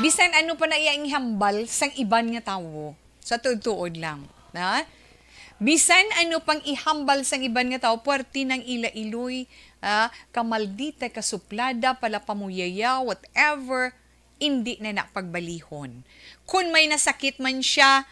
Bisan ano pa na iya ang ihambal sang iban nga tawo, sa tuod-tuod lang, na? Bisan ano pang ihambal sang iban nga tawo, puwerte nang ila iloy, ah, kamaldita, kasuplada, palapamuyayaw, whatever, indi na na pagbalihon. Kon may nasakit man siya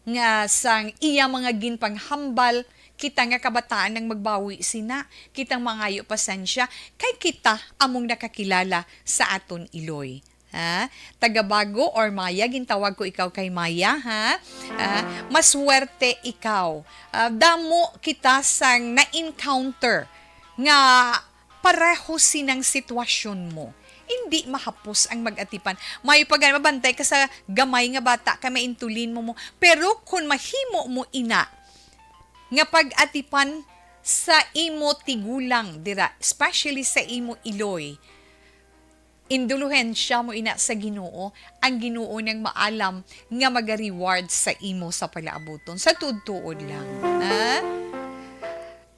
nga sang iya mga ginpanghambal, kita nga kabataan ang magbawi sina, kitang mangayo pasensya, kay kita among nakakilala sa aton iloy. Ha? Taga Bago or Maya, gintawag ko ikaw kay Maya, ha? Ah, maswerte ikaw. Ah, damo kita sang na-encounter nga pareho sinang sitwasyon mo. Indi mahapos ang mag-atipan. Mayo pa gani mabantay ka sa gamay nga bata kay maintulin mo mo. Pero kung mahimo mo ina nga pag-atipan sa imo tigulang dira, especially sa imo iloy, induluhensya mo ina sa Ginoo, ang Ginoo nang maalam nga maga-reward sa imo sa palaabuton. Sa tuod-tuod lang, ha?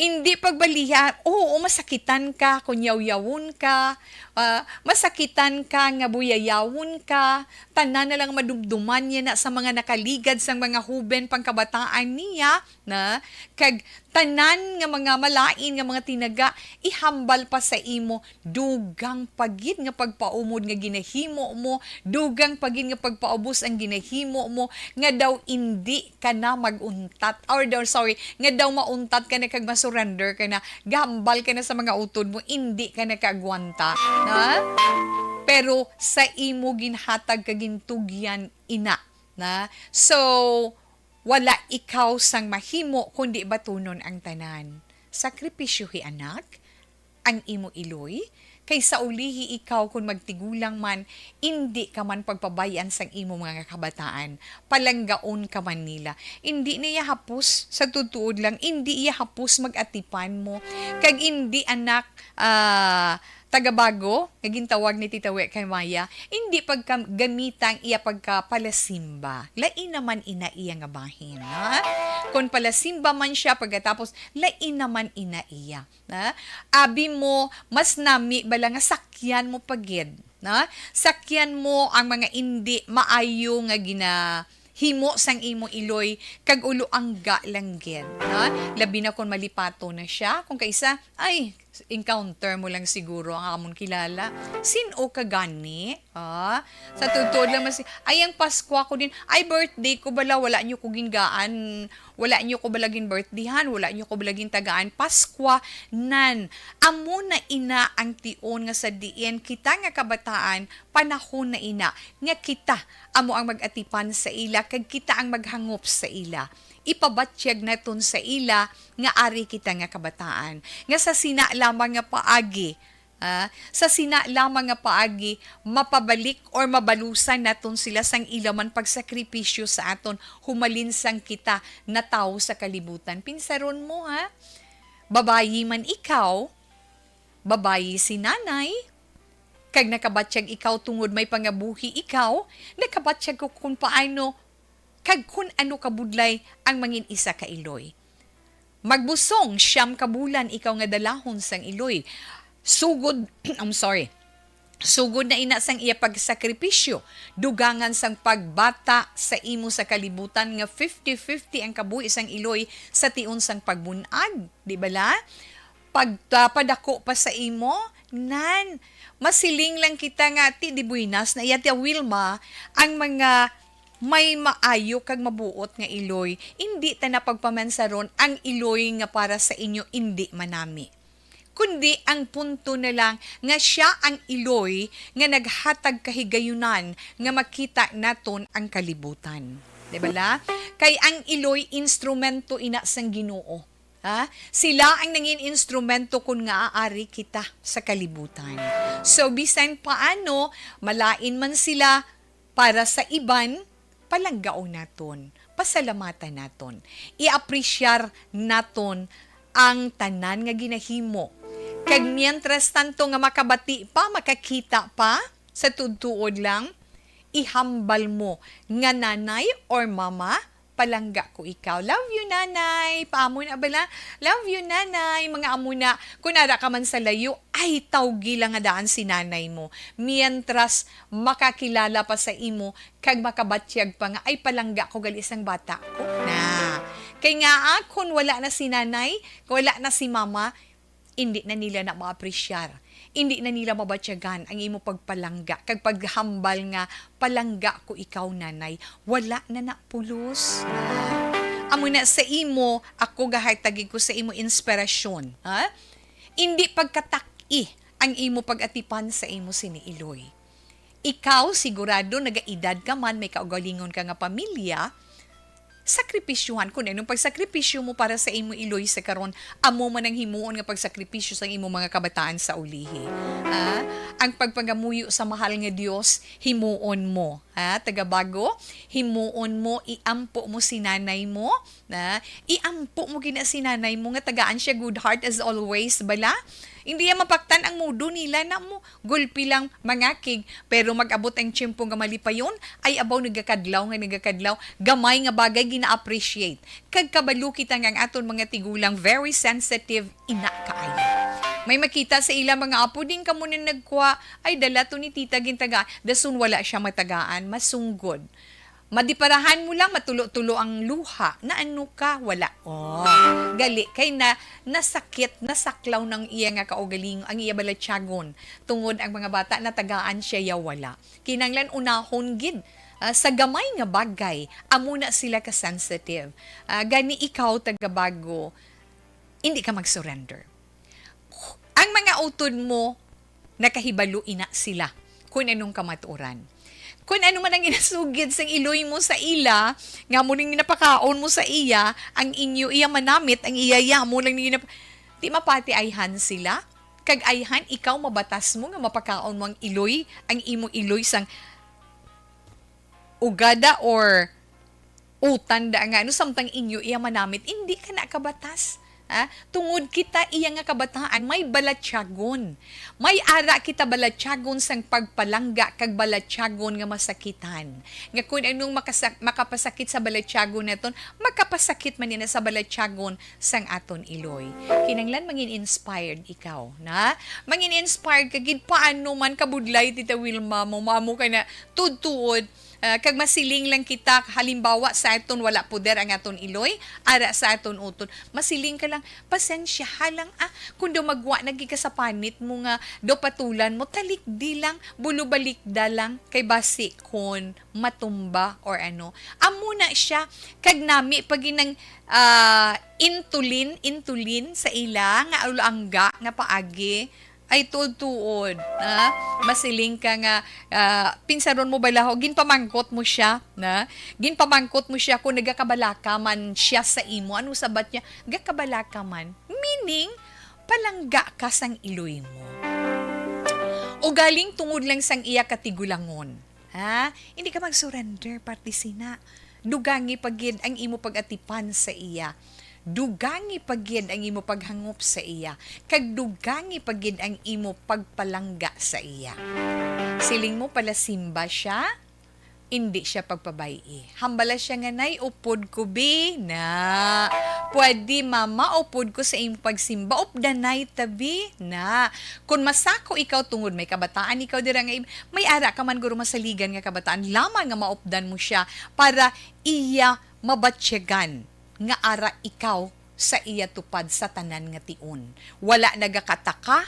Indi pagbalihan, oo, masakitan ka, kun yaw-yawon ka, ah, masakitan ka nga buyayawon ka, tanan na lang madumduman niya na sa mga nakaligad sang mga huben pangkabataan niya, na, kag tanan nga mga malain nga mga tinaga, ihambal pa sa imo, dugang pa gid nga pagpaumod nga ginahimo mo, dugang pa gid nga pagpaubos ang ginahimo mo, nga daw indi ka na mag-untat, or daw, sorry, nga daw mauntat ka na kag masurrender ka na, gahambal ka na sa mga utod mo, indi ka na kaagwanta, na? Pero sa imo ginhatag ka gintugyan, ina, na? So, wala ikaw sang mahimo, kundi batunon ang tanan. Sakripisyohi, anak, ang imo iloy, kay sa ulihi ikaw, kun magtigulang man, indi ka man pagpabay-an sang imo mga kabataan. Palanggaon ka man nila. Indi niya hapos, sa tutuod lang, indi iya hapos mag-atipan mo. Kag indi, anak, ah, taga Bago, nga gintawag ni Tita We kay Maya, indi paggamita ang iya pagkapalasimba. Lain naman ina iya nga bahin, ha? Kon palasimba man siya, pagkatapos, lain naman ina iya. Na? Abi mo, mas nami bala nga sakyan mo pa gid, na? Sakyan mo ang mga indi maayo nga ginahimo sang imo iloy, kag ulo angga lang gid, na? Labi na kon malipato na siya, kung kaisa, ay, encounter mo lang siguro ang amon kilala. Sin-o ka gani? Ah, sa tuod-tuod lang, mas, "Ay, ang Paskwa ko din. Ay, birthday ko bala, wala niyo ko gingaan, wala niyo ko bala gin-birthdayhan, wala niyo ko bala gintagaan. Paskwa nan." Amo na ina ang tion nga sa diin kita nga kabataan, panahon na ina nga kita amo ang mag-atipan sa ila, kag kita ang maghangop sa ila. Ipabatyag naton sa ila nga ari kita nga kabataan, nga sa sina lamang nga paagi, ah, sa sina lamang nga paagi, mapabalik or mabalusan naton sila sang ila man pagsakripisyo sa aton, humalin sang kita natawo sa kalibutan. Pinsaron mo, ha? Babayi man ikaw, babayi si nanay, kag nakabatyag ikaw tungod may pangabuhi ikaw, nakabatyag ko kung paano kag kun ano kabudlay ang mangin-isa ka iloy. Magbusong siyam ka bulan ikaw nga dalahon sang iloy. Sugod, I'm sorry. Sugod na ina sang iya pagsakripisyo, dugangan sang pagbata sa imo sa kalibutan nga fifty fifty ang kabuhi sang iloy sa tion sang pagbun-ag, di bala? Pagpadako pa sa imo, nan, masiling lang kita nga ti di buenas na iya, Tia Wilma, ang mga may maayo kag mabuot nga iloy, indi ta na pagpamansaron ang iloy nga para sa inyo indi manami. kundi ang punto na lang nga siya ang iloy nga naghatag kahigayunan nga makita naton ang kalibutan. Di ba la? Kay ang iloy instrumento ina sang Ginoo. Ha? Sila ang nangin instrumento kun nga aari kita sa kalibutan. So, bisan paano, malain man sila para sa iban, palanggaon naton, pasalamatan naton, i-apresyar naton ang tanan nga ginahimo. Kag mientras tanto nga makabati pa, makakita pa, sa tuod-tuod lang, ihambal mo nga, "Nanay or mama, palangga ko ikaw." "Love you, nanay." Paamo na bala? "Love you, nanay." Mga amo na. Kung ara ka man sa layo, ay, tawgi lang nga daan si nanay mo. Mientras makakilala pa sa imo, kag makabatyag pa nga, "Ay, palangga ko gali sang bata ko." Na. Kay nga, ah, kung wala na si nanay, kung wala na si mama, indi na nila na maapresyar. Indi na nila mabatyagan ang imo pagpalangga kag paghambal nga, "Palangga ko ikaw, nanay." Wala na na pulos. Ah. Amo na sa imo, ako gahatagi ko sa imo inspirasyon, ha? Indi pagkatak-i ang imo pag-atipan sa imo sini iloy. Ikaw, sigurado, nagaedad ka man, may kaugalingon ka nga pamilya, sakripisyuhan. Kun anong pagsakripisyo mo para sa imo iloy sa karon, amo man ang himuon nga pagsakripisyo sa imo mga kabataan sa ulihi. Ah, ang pagpangamuyo sa mahal nga Dios, himuon mo. Ha, taga Bago, himuon mo, iampo mo si nanay mo, na iampo mo gina si nanay mo nga tagaan siya good heart as always, bala? Hindi ya mapaktan ang mudo nila na mo. Gulpi lang mangakig, pero mag-abot ang tiyempo nga malipayon, ay abaw nagakadlaw nga nagakadlaw, gamay nga bagay gina-appreciate. Kag kabalo kita nga ang aton mga tigulang very sensitive ina kaayo. May makita sa ila mga apo, "Din kamo na nagkwa, ay dala to ni tita gintagaan." Dason wala siya matagaan, masunggod. Madiparahan mo lang, matulo-tulo ang luha. Na ano ka? Wala. Oh. Gali, kay na, nasakit, nasaklaw ng iya nga kaugaling, ang iya balatyagon. Tungod ang mga bata, natagaan siya, ya wala. Kinanglan unahon gid, ah, sa gamay nga bagay, amo na sila ka-sensitive. Ah, gani ikaw, taga Bago, hindi ka mag-surrender. Ang mga utod mo, nakahibalo ina sila kun anong kamatuoran. Kun ano man ang ginasugid sang iloy mo sa ila, nga mo ning napakaon mo sa iya, ang inyo iya manamit, ang iya iya mo lang ning nap-, di mapati ayhan sila. Kag ayhan, ikaw mabatas mo nga mapakaon mo ang iloy, ang imo iloy sang ugada or utan da nga, ano, samtang inyo iya manamit, indi ka na kabatas. Ha? Tungod kita iya nga kabataan, may balatyagon. May ara kita balatyagon sang pagpalangga kag balatyagon nga masakitan. Nga kun anong makasa-, makapasakit sa balatyagon naton, makapasakit man ina sa balatyagon sang aton iloy. Kinanglan mangin inspired ikaw, na? Mangin inspired ka gid, paano man kabudlay, Tita Wilma, mo, mamo ka na tuod-tuod, ah, kag masiling lang kita, halimbawa, sa aton wala puder ang aton iloy, ara sa aton utod. Masiling ka lang, "Pasensya ha lang, ah, kung daw magwa na gid ka sa panit mo nga daw patulan mo, talikdi lang, bulubalikda lang, kay basi kon matumba or ano." Amo na siya, kag nami pa gid ang, ah, intulin, intulin sa ila nga ulangga nga paagi. Ay, tuod-tuod, ha? Masiling ka nga, ah, pinsaron mo bala ho, ginpamangkot mo siya, na? Ginpamangkot mo siya kung nagakabalaka man siya sa imo. Ano sabat niya? Gakabalaka man. Meaning, palangga ka sang iloy mo. O galing tungod lang sang iya katigulangon. Ha? Hindi ka mag-surrender, parte sina. Dugangi pa gid ang imo pag-atipan sa iya. Dugangi pa gid ang imo paghangop sa iya. Kag dugangi pa gid ang imo pagpalangga sa iya. Siling mo, palasimba siya, hindi siya pagpabay-i. Hambala siya nga, "Nay, upod ko, bi." Na. "Pwede, mama, upod ko sa imo pagsimba." Updanay ta, bi. Na. Kung masako ikaw tungod may kabataan ikaw dira nga im-, may ara ka man guro masaligan nga kabataan, lamang nga maupdan mo siya para iya mabatyagan nga ara ikaw sa iya tupad sa tanan nga tion. Wala nagakataka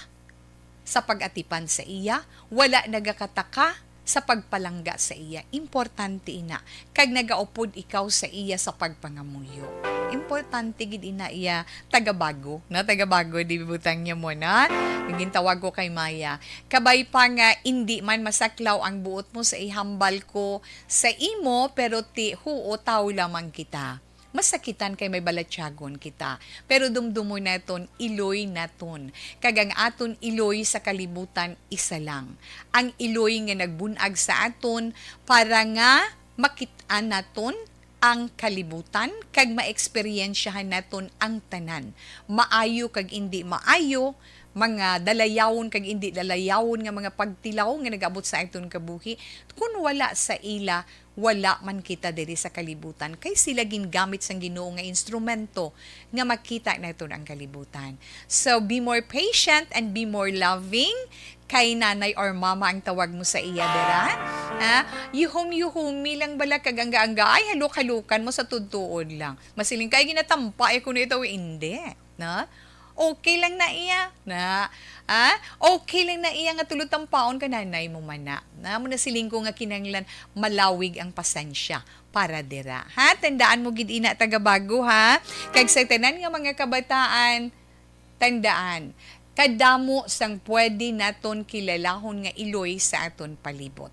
sa pag-atipan sa iya, wala nagakataka sa pagpalangga sa iya. Importante ina, kag nagaupod ikaw sa iya sa pagpangamuyo. importante gid ina iya, taga-bago, na taga-bago, di butang niya mo na. Ang gintawag ko kay Maya, kabay pa nga indi man masaklaw ang buot mo sa ihambal ko sa imo, pero ti huo tawo lamang kita. Masakitan kay may balatyagon kita, pero dumdumon naton, iloy naton, kag ang aton iloy sa kalibutan isa lang, ang iloy nga nagbun-ag sa aton para nga makit-an naton ang kalibutan kag maeksperyensyahan naton ang tanan, maayo kag indi maayo, mga dalayawon kag indi dalayawon nga mga pagtilaw nga nag-abot sa aton kabuhi. Kun wala sa ila, wala man kita diri sa kalibutan, kay sila gingamit sang Ginoo nga instrumento nga makita naton ang kalibutan. So, be more patient and be more loving kay nanay or mama ang tawag mo sa iya dira. Ha? Yuhom-yuhomi lang bala kag angga-angga, ay, halok-halokan mo sa tuod-tuod lang. Masiling kay ginatampa, eh, kuno ito, hindi. Na? Okay lang na iya, na? Ah? Okay lang na iya nga tulo tampaon ka nanay mo man na. Na mo na siling ko nga kinahanglan malawig ang pasensya para dira. Ha? Tandaan mo gid ina, taga-bago, ha? Kag sa tanan nga mga kabataan, tandaan, kadamo sang pwede naton kilalahon nga iloy sa aton palibot.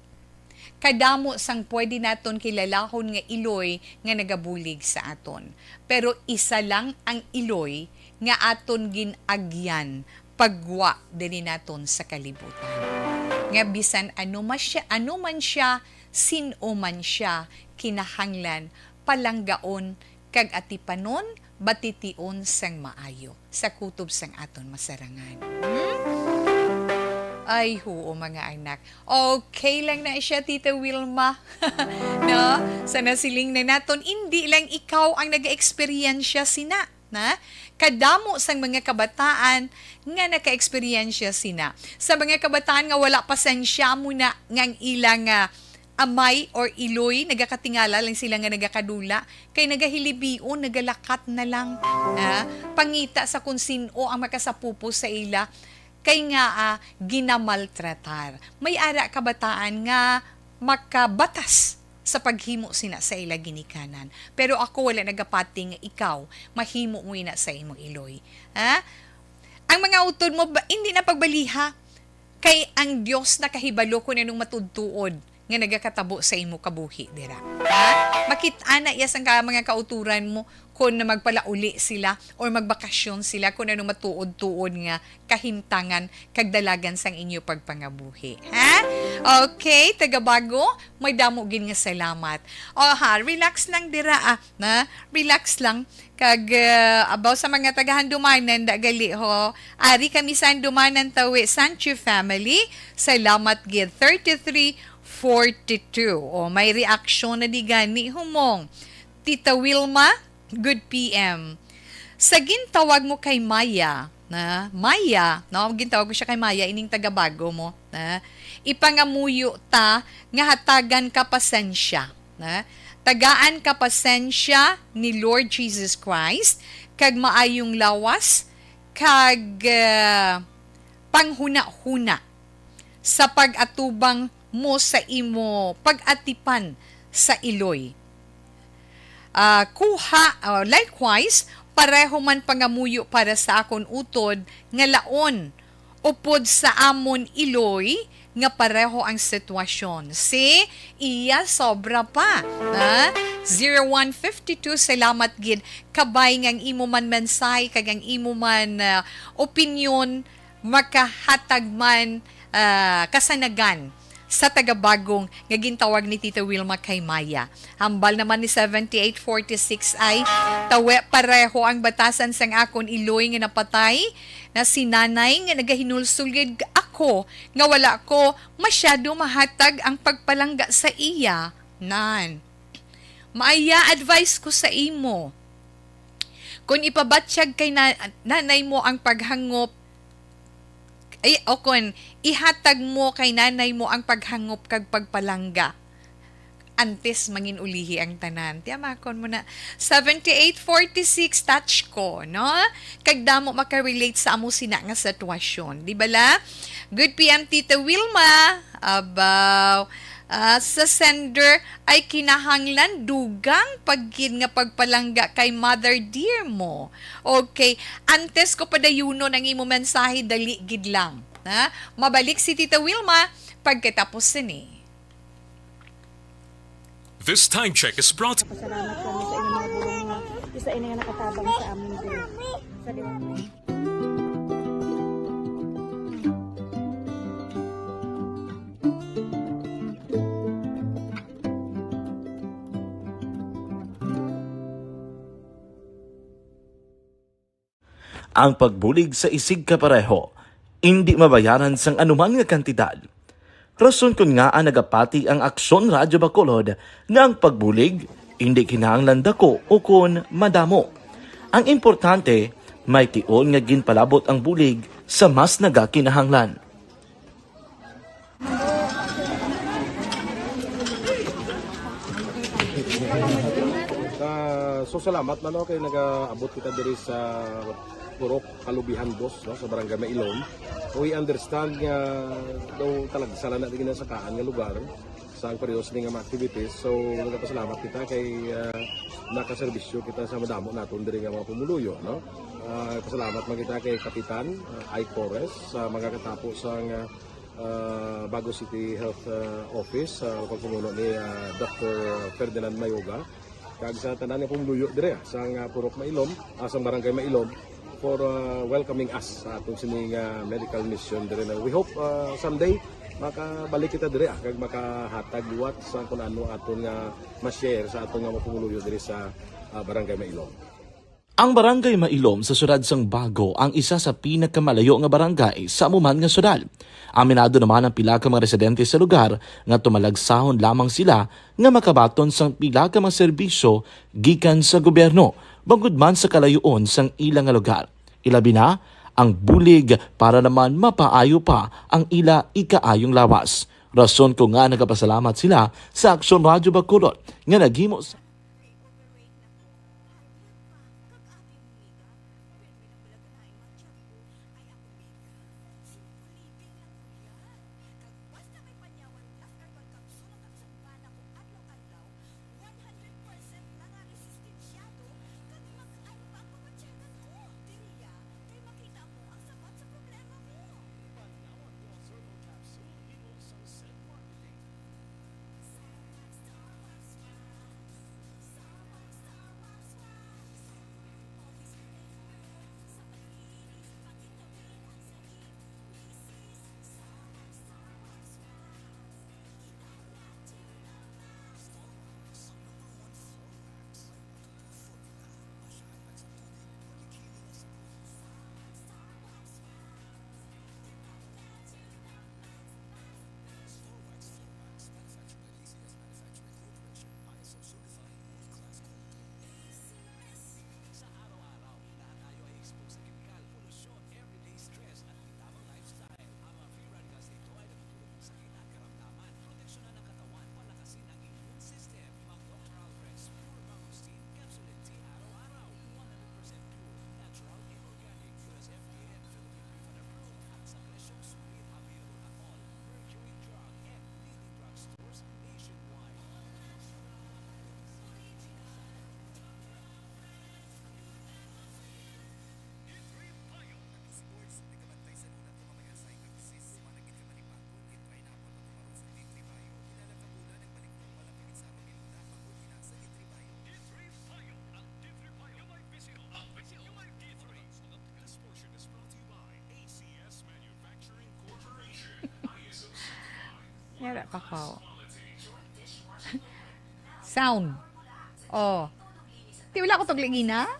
Kadamo sang pwede naton kilalahon nga iloy nga nagabulig sa aton. Pero isa lang ang iloy nga aton gin-agyan paggwa diri naton sa kalibutan. Nga bisan ano man siya, ano man siya, sin-o man siya, kinahanglan palanggaon kag atipanon, batition sang maayo sa kutob sang aton masarangan. Hmm? Ay, huo, mga anak. Okay lang na siya, Tita Wilma. No? Sa nasiling na naton, hindi lang ikaw ang nag-eksperyensya sina, na? Kadamo sang mga kabataan nga naka-eksperyensya sina. Sa mga kabataan nga wala pasensya mo na nga ang ilang, ah, amay or iloy, nagakatingala lang sila nga nagakadula, kay nagahilibion, nagalakat na lang, ah, pangita sa kung sin-o ang makasapupo sa ila, kay nga, ah, ginamaltratar. May ara kabataan nga makabatas sa paghimo sina sa ila ginikanan. Pero ako wala nagapati nga ikaw mahimo mo ina sa imong iloy. Ha? Ang mga utod mo, ba, hindi na pagbaliha. Kay ang Dios nakahibalo kung anong matuod-tuod nga nagakatabo sa imo kabuhi dira. Ha? Makit-an na iya sang ka, mga kauturan mo kung na magpalauli sila or magbakasyon sila kung ano matuod-tuod nga kahimtangan kag dalagan sang inyo pagpangabuhi. Ha? Okay, taga-bago, may damo gid nga salamat. O ha, relax lang dira, ah, na, relax lang. Kag, ah, abaw sa mga taga-Handumanan, da gali ho. Ari kami sa Handumanan, Tawi, Sancho family. Salamat gid. Thirty-three forty-two. O, may reaksyon na di gani, humong. Tita Wilma, good P M. Sa gintawag mo kay Maya, na, Maya, no? Gintawag mo siya kay Maya, ining taga-bago mo, na, ipangamuyo ta nga hatagan ka pasensya, na, tagaan ka pasensya ni Lord Jesus Christ, kag maayong lawas, kag, ah, panghunahuna sa pag-atubang mo sa imo pag-atipan sa iloy. Ah, kuha, ah, likewise, pareho man pangamuyo para sa akon utod nga laon upod sa amon iloy nga pareho ang sitwasyon. Si iya sobra pa. Ha? Zero one fifty two, salamat gid. Kabay nga ang imo man mensahe kag ang imo man, ah, opinyon makahatag man, ah, kasanagan sa taga-bagong nga gintawag ni Tita Wilma kay Maya. Hambal naman ni seventy-eight forty-six ay, tawi, pareho ang batasan sang akon iloy nga napatay na si nanay nga nagahinulsol gid ako nga wala ko masyado mahatag ang pagpalangga sa iya. Nan. Maya advice ko sa imo. Kung ipabatyag kay na-, nanay mo ang paghangop, ay, o kung ihatag mo kay nanay mo ang paghangop kag pagpalangga, antes mangin-ulihi ang tanan. Tiyamakon mo na. Seventy-eight forty-six, touch ko, no? Kag damo makarelate sa amo sina nga sitwasyon. Di bala? Good P M, Tita Wilma. Abaw. Ah, sa sender ay kinahanglan dugang pa gid nga pagpalangga kay Mother Dear mo. Okay, antes ko padayunon ang imo mensahe, dali gid lang, ha? Mabalik si Tita Wilma pagkatapos sini. This time check is brought Pasalamat kami sa inyong mga bulong nga isa ini nga nakatabang sa amin din. Sa liwat. Ang pagbulig sa isigkapareho indi mabayaran sang anuman nga kantidad. Rason kon ngaa nagapati ang Aksyon Radyo Bacolod nga ang pagbulig indi kinahanglan dako ukon madamo. Ang importante, may tion nga ginpalabot ang bulig sa mas nagakinahanglan. Ah, so salamat man, no, kay nagaabot kita diri sa Purok Kalubihan Dos, no, sa Barangay Mailom. We understand nga daw talagsa lang na din sa kaan nga lugar sa ang periodo sini nga mga activities. So, nagapasalamat kita kay, ah, nakaserbisyo kita sa madamo naton diri nga mga pumuluyo, no? Ah, pasalamat man kita kay Kapitan, ah, Ike Torres sa mga katapo sang, ah, ah, Bago City Health, ah, Office, ah, pagpamuno ni, ah, Doctor Ferdinand Mayoga, kag sa tanan nga pumuluyo dire, ah, sang, ah, Purok Mailom, ah, sang Barangay Mailom, for, ah, welcoming us sa aton sini nga medical mission dire. Na we hope, ah, someday makabalik kita dire, ah, kag makahatag liwat sa kung ano aton nga ma-share sa aton nga mga pumuluyo dire sa, ah, Barangay Mailom. Ang Barangay Mailom sa siyudad sang Bago ang isa sa pinakamalayo nga barangay sa amo man nga siyudad. Aminado naman ang pila ka mga residente sa lugar nga tumalagsahon lamang sila nga makabaton sang pila ka mga serbisyo gikan sa gobyerno, bangod man sa kalayoon sang ila nga lugar. Ilabi na ang bulig para naman mapaayo pa ang ila ikaayong lawas. Rason ko nga nagapasalamat sila sa Aksyon Radyo Bacolod nga naghimo sa Basta may Panyawan Plus Herbal Capsule ang ato sa bana ko adlaw-adlaw, one hundred percent na nga resistensyado, kag mag-an pa ang pamatyagan ko. Diriya, kay makita mo ang sabat sa problema mo. Panyawan Plus Herbal Capsule, Hilo Sunset Marketing. Sa araw-araw, lahat tayo ay expose sa kemikal, polusyon, everyday stress, at di tamang lifestyle. Ang mga free radicals na ito ay nagdudulot ng sakit at karamdaman. Proteksyonan ang katawan, palakasin ang immune system. Mag-Doctor Alfred's Pure Mangosteen Capsule and Tea araw-araw. One hundred percent pure, natural, and organic. U S F D A and Philippine Refund approved. At sa presyong sulit, available at all Mercury Drug and Lily Drug Stores nationwide. Yara pa ko. Sound. Oh. Ti, wala ko tugligina.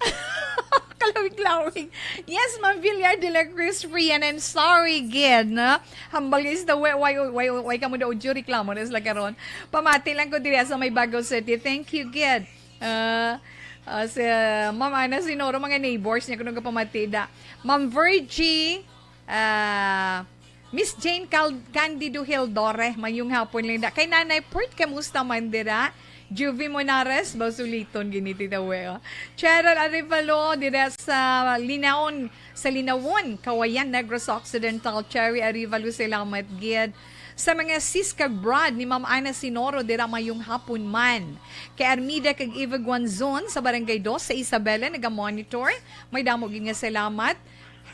Kalawig-lawig. Yes, Ma'am Villar de la Cruz Frian, I'm sorry, gid, no? Hambal is the way, why, why, why ka mo daw dyo reklamo na sila karon? Pamati lang ko diri sa may Bago City. Thank you, gid. Ah, ah, sa Ma'am Ana Sinoro, mga neighbors niya, kung nagpamati da. Ma'am Virgie, ah, Miss Jane Cal-, Candido Hildore, mayong hapon, Linda. Kay Nanay Pert, kamusta man dira? Juvie Monares, ba suliton gini, Tita We, oh. Cheryl Arevalo, dira sa Linaon, sa Linawon, Kawayan, Negros Occidental. Cherry Arevalo, salamat gid. Sa mga sis kag brad ni Ma'am Ana Sinoro, dira mayong hapon man. Kay Armida kag Eva Guanzon sa Barangay Dos sa Isabela, naga-monitor. May damo gid nga salamat.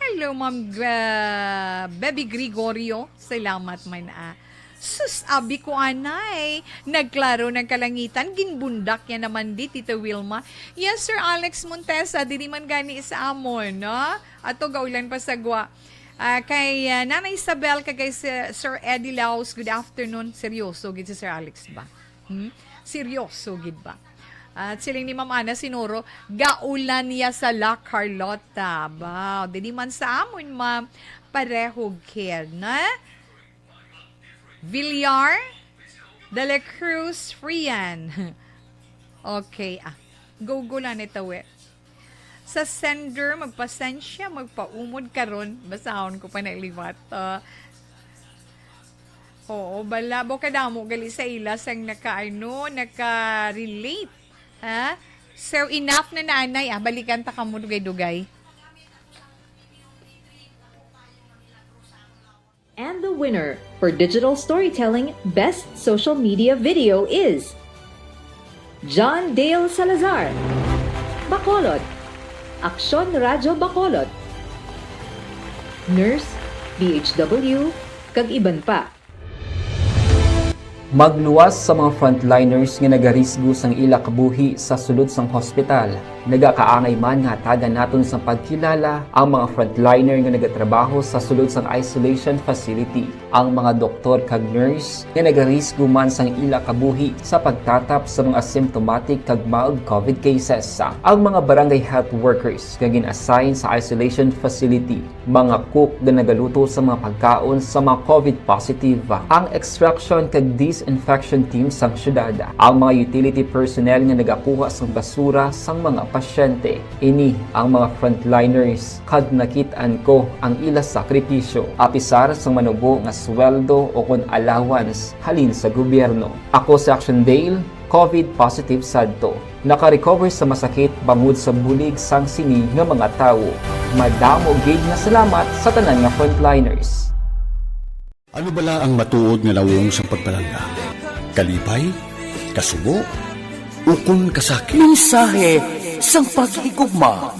Hello, Ma'am Gra-, Baby Gregorio. Salamat man, ah. Sus, abi ko, anay. Nagklaro ng kalangitan, ginbundak ya naman di, Tita Wilma. Yes, Sir Alex Montesa, diri man gani sa amon, no? Ato gaulan pa sa gwa. Ah, kay, ah, Nanay Isabel, kag kay Sir, Sir Eddie Laos, good afternoon. Seryoso gid si Sir Alex ba? Hmm? Seryoso gid ba? At siling ni Ma'am Ana Sinoro, gaulan niya sa La Carlota. Ba, dili man sa amon, ma'am. Pareho gid, na? Villar, De La Cruz, Frian. Okay, ah. Go-go lang ni tawi. Sa sender, magpasensya, magpaumod karon. Basahon ko pa na liwat. Ah, oo, bala, bo kadamo gali sa ila sang naka, ano, naka-relate. Ha? So, enough na, nanay, ah. Balikan ta kamo dugay-dugay. And the winner for Digital Storytelling Best Social Media Video is John Dale Salazar, Bacolod, Aksyon Radyo Bacolod, Nurse, D H W, kag iban pa. Magluwas sa mga frontliners nga nagarisgo sang ila kabuhi sa sulod sang hospital. Nagakaangay man nga hatagan naton sang pagkilala ang mga frontliner nga nagatrabaho sa sulod sang isolation facility, ang mga doktor kag nurse nga nagarisgo man sang ila kabuhi sa pagtatap sa mga asymptomatic kag mild covid cases, ang mga barangay health workers nga gin-assign sa isolation facility, mga cook nga nagaluto sa mga pagkaon sa mga covid positive, ang extraction kag disinfection team sang syudad, ang mga utility personnel nga nagakuha sang basura sang mga pasyente. Ini ang mga frontliners, kag nakit-an ko ang ila sakripisyo, apisar sang manubo nga sweldo o kon allowance halin sa gobyerno. Ako si Action Dale, covid positive sadto. Naka-recover sa masakit bangod sa bulig sang sini nga mga tawo. Madamo gid nga salamat sa tanan nga frontliners. Ano bala ang matuod nga nawong sang pagpalangga? Kalipay? Kasubo? Ukon kasakit? Mensahe sang paghigugma.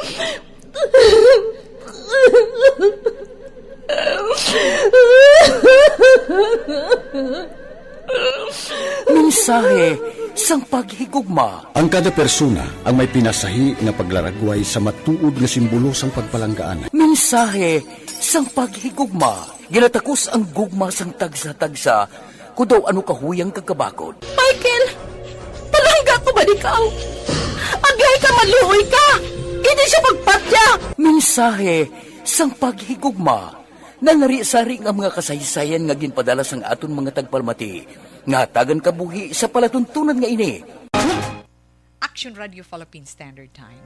Mensahe sang paghigugma. Ang kada persona ang may pinasahi nga paglaragway sa matuod nga simbolo sang pagpalanggaan. Mensahe sang paghigugma. Ginatakos ang gugma sang tagsa-tagsa, kon daw ano kahuyang kag kabakod. Michael, palangga ko ba ikaw? Agay ka, maluoy ka! Hindi siya pagpatya! Mensahe sang paghigugma. Nangari-sari nga mga kasaysayan nga ginpadala sang aton mga tagpalamati, nga hatagan kabuhi sa palatuntunan nga ini. Action Radio Philippine Standard Time.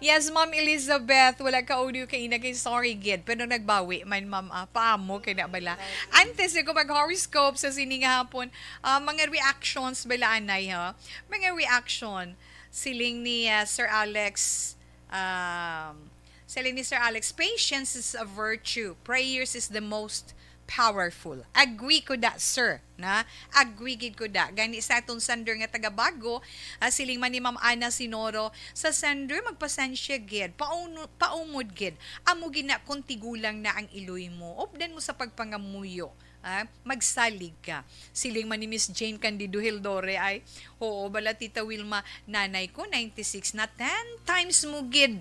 Yes, Ma'am Elizabeth, wala ka audio kaina kay sorry gid, pero nagbawi man, Ma'am, ah, paamo kay na bala. Antes ko mag-horoscope sa sini nga hapon, ah, mga reactions bala anay, ha? Mga reaction, siling ni, ah, Sir Alex, um, siling ni Sir Alex, "Patience is a virtue. Prayers is the most powerful." Agree ko da, sir, na? Agree gid ko da. Gani sa aton sender nga taga Bago, ah, siling man ni Ma'am Ana Sinoro, sa sender, magpasensya gid, pauno-, paumod gid. Amo gid na kung tigulang na ang iloy mo. Updan mo sa pagpangamuyo. Ah, magsalig ka. Siling man ni Miss Jane Candido Hildore ay, "Oo, bala, Tita Wilma, nanay ko, ninety-six na, ten times mo gid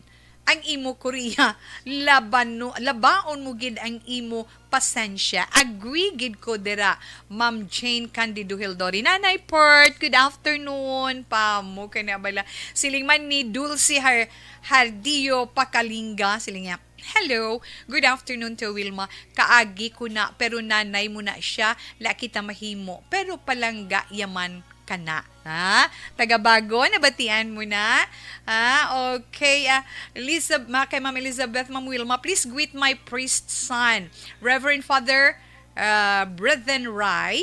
ang imo Korea. Labano-, labaon mo gid ang imo pasensya." Agree gid ko dira, Ma'am Jane Candido Hildore. Nanay Pert, good afternoon. Pamo ka na bala. Siling man ni Dulce Har-, Hardillo Pacalinga, siling niya, "Hello, good afternoon to Wilma. Kaagi ko na, pero nanay mo na siya, la kita mahimo, pero palangga yaman ka na." Ha? Taga Bago, nabatian mo na? Ha? Okay, ah, Elizab-, ma-, kay Ma'am Elizabeth, Ma'am Wilma, please greet my priest son, Reverend Father, ah, Brethren Rai,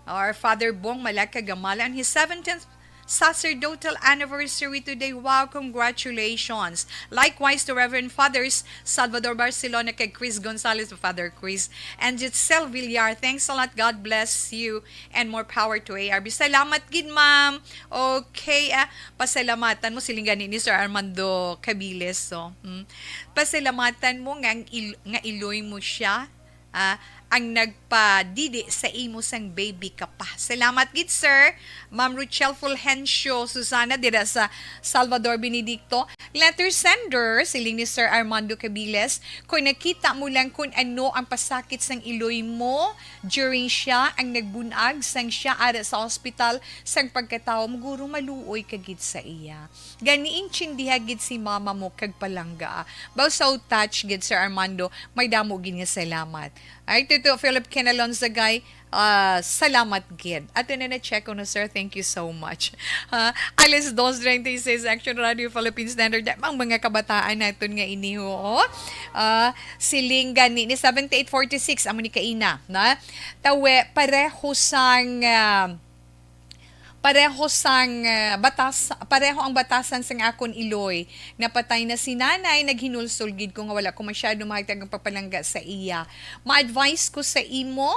or Father Bong Malagkagamala, and his seventeenth sacerdotal anniversary today. Wow, congratulations. Likewise to Reverend Fathers Salvador Barcelona, kay Chris Gonzalez, Father Chris, and Giselle Villar. Thanks a lot. God bless you and more power to A R B. Salamat gid, ma'am. Okay, ah, pasalamatan mo siling gani ni Sir Armando Cabiles. So, hmm. Pasalamatan mo nga ang il- nga iloy mo siya, ah, ang nagpadidi sa imo sang baby ka pa. Salamat gid, sir. Ma'am Rochelle Fulgencio Susana dira sa Salvador Benedicto. Letter sender, siling ni Sir Armando Cabiles, kung nakita mo lang kung ano ang pasakit sang iloy mo during siya ang nagbunag, sang siya ara sa hospital, sang pagkatawo mo, guro maluoy ka gid sa iya. Gani, intindiha gid si mama mo kag palangga. Baw so touch gid, Sir Armando, may damo gid nga salamat. Ay, Tito Philip Kenalon Zagay, ah, salamat gid. Ato na na-check ko na, sir. Thank you so much. Ha? Alas dos treinta y seis, Action Radio Philippine Standard. Ang mga kabataan naton nga ini, oo. Ah, siling gani ni seventy-eight forty-six, amo ni kaina, na? Tawe, pareho sang, ah, pareho sang, ah, batas, pareho ang batasan sang akon iloy. Napatay na si nanay, naghinulsol gid ko nga wala ko masyado mahagtag ang pagpalangga sa iya. Ma-advise ko sa imo,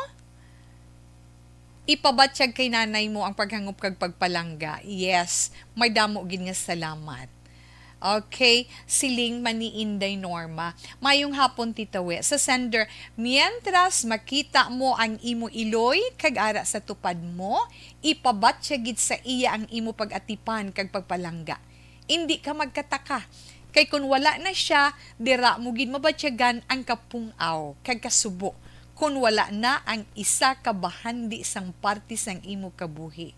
ipabatyag kay nanay mo ang paghangop kag pagpalangga. Yes, may damo gid nga salamat. Okay, siling man ni Inday Norma. Mayong hapon, Tita We. Sa sender, mientras makita mo ang imo iloy kag ara sa tupad mo, ipabatya gid sa iya ang imo pag-atipan kag pagpalangga. Indi ka magkataka, kay kun wala na sia, dira mo gid mabatyagan ang kapung-aw kag kasubo, kun wala na ang isa ka bahandi sang parte sang imo kabuhi.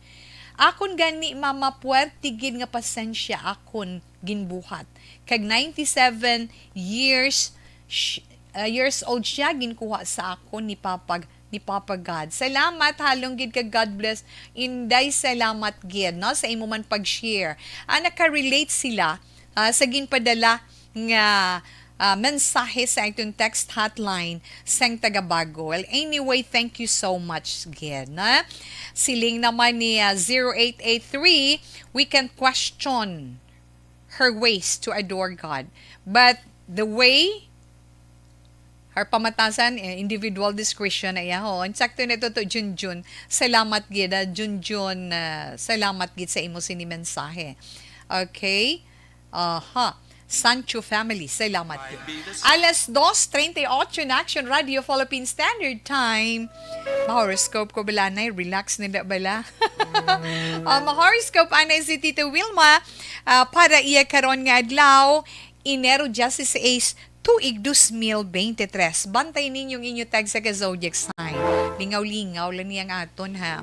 Akon gani, Mama, puwerte gid nga pasensya akon ginbuhat. Kag ninety-seven years, sh-, ah, years old siya, ginkuha sa akon ni Papa, ni Papa God. Salamat, halong gid kag God bless. Inday, salamat gid, no, sa imo man pag-share. Ah, naka-relate sila, ah, sa ginpadala nga, ah, mensahe sa aton text hotline sang taga Bago. Well, anyway, thank you so much gid, na. Siling naman ni, ah, zero eight eight three, "We can question her ways to adore God, but the way," her pamatasan, eh, individual discretion na iya, ho. Ang sakto na to, to, Junjun. Salamat gid, ah, Junjun, ah, salamat gid sa imo sini mensahe. Okay? Aha. Sancho family, salamat gid. Alas dos treinta y ocho na, Action Radio Philippine Standard Time. Ma-horoscope ko bala, nay, relax na da bala. Ah, ma-horoscope anay si Tita Wilma, ah, para iya karon nga adlaw, Enero dieciséis, tuig dos mil beintitrés. Bantay ninyo ang inyo tagsa ka zodiac sign. Lingaw-lingaw lang niyang aton, ha.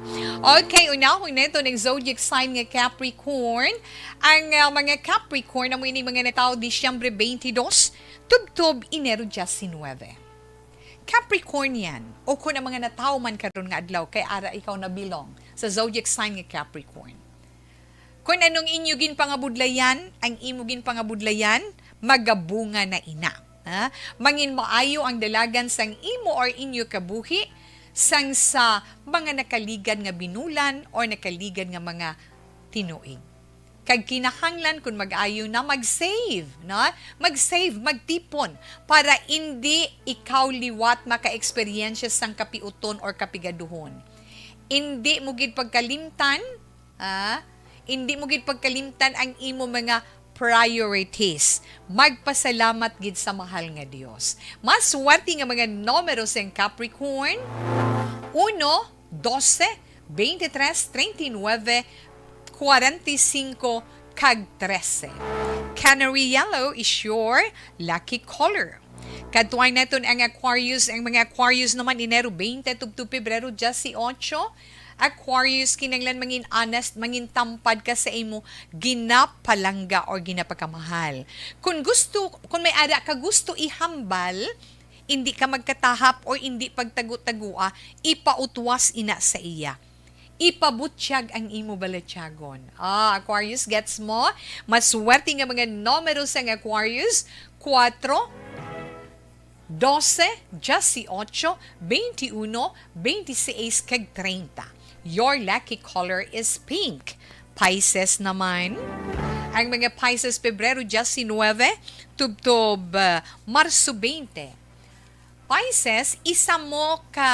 Okay, unahon nato ang zodiac sign nga Capricorn. Ang, ah, mga Capricorn, amo ini mga natawo Disyembre twenty-two, tubtob Enero diecinuebe. Capricornian, o kun ang mga natawo man karon nga adlaw, kay ara ikaw na belong sa zodiac sign nga Capricorn. Kun anong inyo ginpangabudlayan, ang imo ginpangabudlayan, magabunga na ina. Ha? Mangin maayo ang dalagan sang imo or inyo kabuhi, sang sa mga nakaligad nga binulan or nakaligad nga mga tinuig. Kag kinahanglan kun mag-ayo na mag-save, no? Mag-save, magtipon para indi ikaw liwat maka-eksperyensya sang kapiuton or kapigaduhon. Indi mo gid pagkalimtan, ah, indi mo gid pagkalimtan ang imo mga priorities. Magpasalamat gid sa mahal nga Dios. Mas swerte nga mga numero sang Capricorn, uno, doce, veintitrés, treinta y nueve, cuarenta y cinco, kag trese. Canary yellow is your lucky color. Kadtuan naton ang Aquarius. Ang mga Aquarius naman, Enero twenty tubtob Pebrero dieciocho. Aquarius, kinahanglan mangin honest, mangin tampad ka sa imo ginapalangga or ginapakamahal. Kung gusto, kung may ara ka gusto ihambal, indi ka magkatahap o indi pagtago-tagoa, ipautwas ina sa iya. Ipabutyag ang imo balatyagon. Ah, Aquarius, gets mo? Maswerte nga mga numero sang Aquarius, kuwatro, doce, dieciocho, veintiuno, veintiséis, kag treinta. Your lucky color is pink. Pisces naman. Ang mga Pisces, Pebrero diyasinuwebe, tubtob, ah, Marso twenty. Pisces, isa mo ka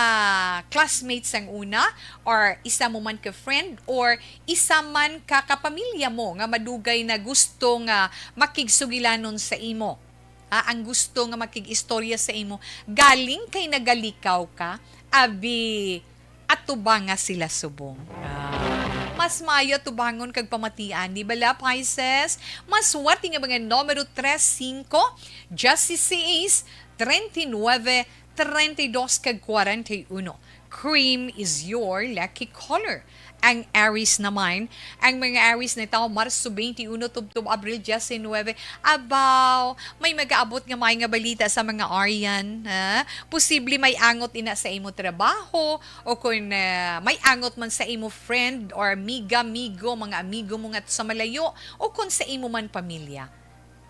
classmate sang una, or isa mo man ka friend, or isa man ka kapamilya mo nga madugay na gusto nga makigsugilanon sa imo. Ah, ang gusto nga makig-istorya sa imo, galing kay nagalikaw ka, abi, atubanga sila subong. Ah, mas maayo atubangon kag pamatian, di bala, Pisces? Mas swerte nga mga numero tres, singko, dieciséis, treinta y nueve, treinta y dos, kag kwarenta y uno. Cream is your lucky color. Ang Aries naman, ang mga Aries na tawo Marso twenty-one tubtob Abril diecinuebe, abaw, may magaabot nga may nga balita sa mga Arian, ha? Posible may angot ina sa imo trabaho, o kung, ah, may angot man sa imo friend or amiga, amigo, mga amigo mo nga sa malayo, o kung sa imo man pamilya.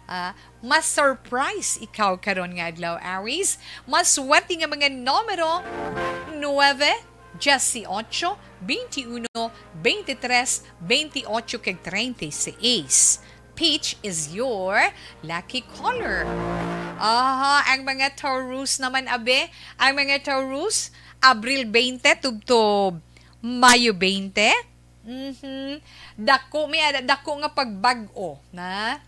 Ah, mas surprise ikaw karon nga adlaw, Aries. Mas swerte nga mga numero, nuebe, dieciocho, veintiuno, veintitrés, veintiocho, kag treinta y seis. Peach is your lucky color. Aha, ang mga Taurus naman, abe. Ang mga Taurus, Abril twenty tubtob Mayo twenty. Mhm. Dako, may ada-, dako nga pagbag-o na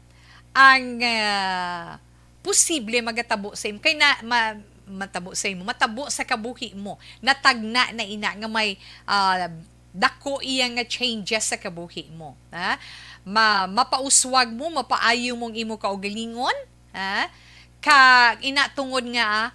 ang, ah, posible magatabo sa imo. Kay na, ma-, matabo sa imo, matabo sa kabuhi mo. Natagna na ina nga may, ah, dako iya nga changes sa kabuhi mo, ha? Ma-, mapauswag mo, mapaayo mong imo kaugalingon, ha? Ka, ina tungod nga, ah,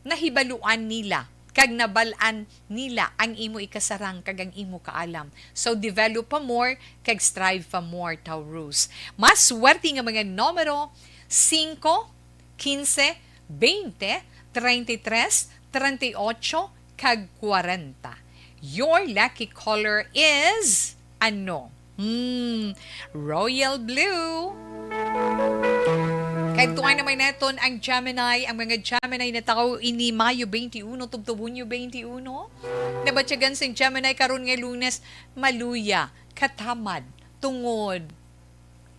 nahibaluan nila kag nabal-an nila ang imo ikasarang kag ang imo kaalam. So, develop pa more kag strive pa more, Taurus. Mas swerte nga mga numero, singko, quince, veinte, treinta y tres, treinta y ocho, kag kwarenta. Your lucky color is ano? Hmm, royal blue. Kag tuan naman naton ang Gemini. Ang mga Gemini na tawo ini Mayo twenty-one tubtob Hunyo twenty-one. Nabatyagan sing Gemini karon nga Lunes, maluya, katamad, tungod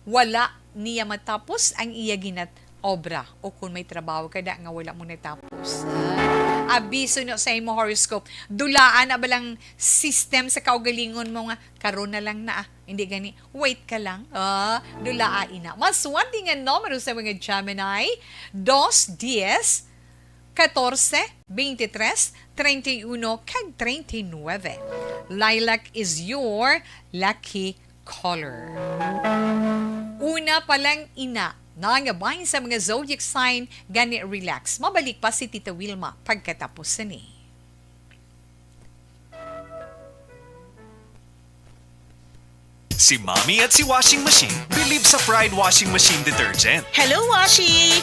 wala niya matapos ang iya ginat-, obra, o kung may trabaho ka da nga wala mo natapos. Ah, abiso no sa imo horoscope. Dulaan na ba lang system sa kaugalingon mo nga karon na lang na, ah? Hindi gani, wait ka lang. Ah, dulaa ina. Mas swerte nga numero sa mga Gemini, dos, dies, catorce, veintitrés, treinta y uno, kag treinta y nueve. Lilac is your lucky color. Una pa lang ina, nangabahin sa mga zodiac sign, gani relax. Mabalik pa si Tita Wilma pagkatapos sini. Si Mommy at si Washing Machine believe sa Pride Washing Machine Detergent. Hello, Washi!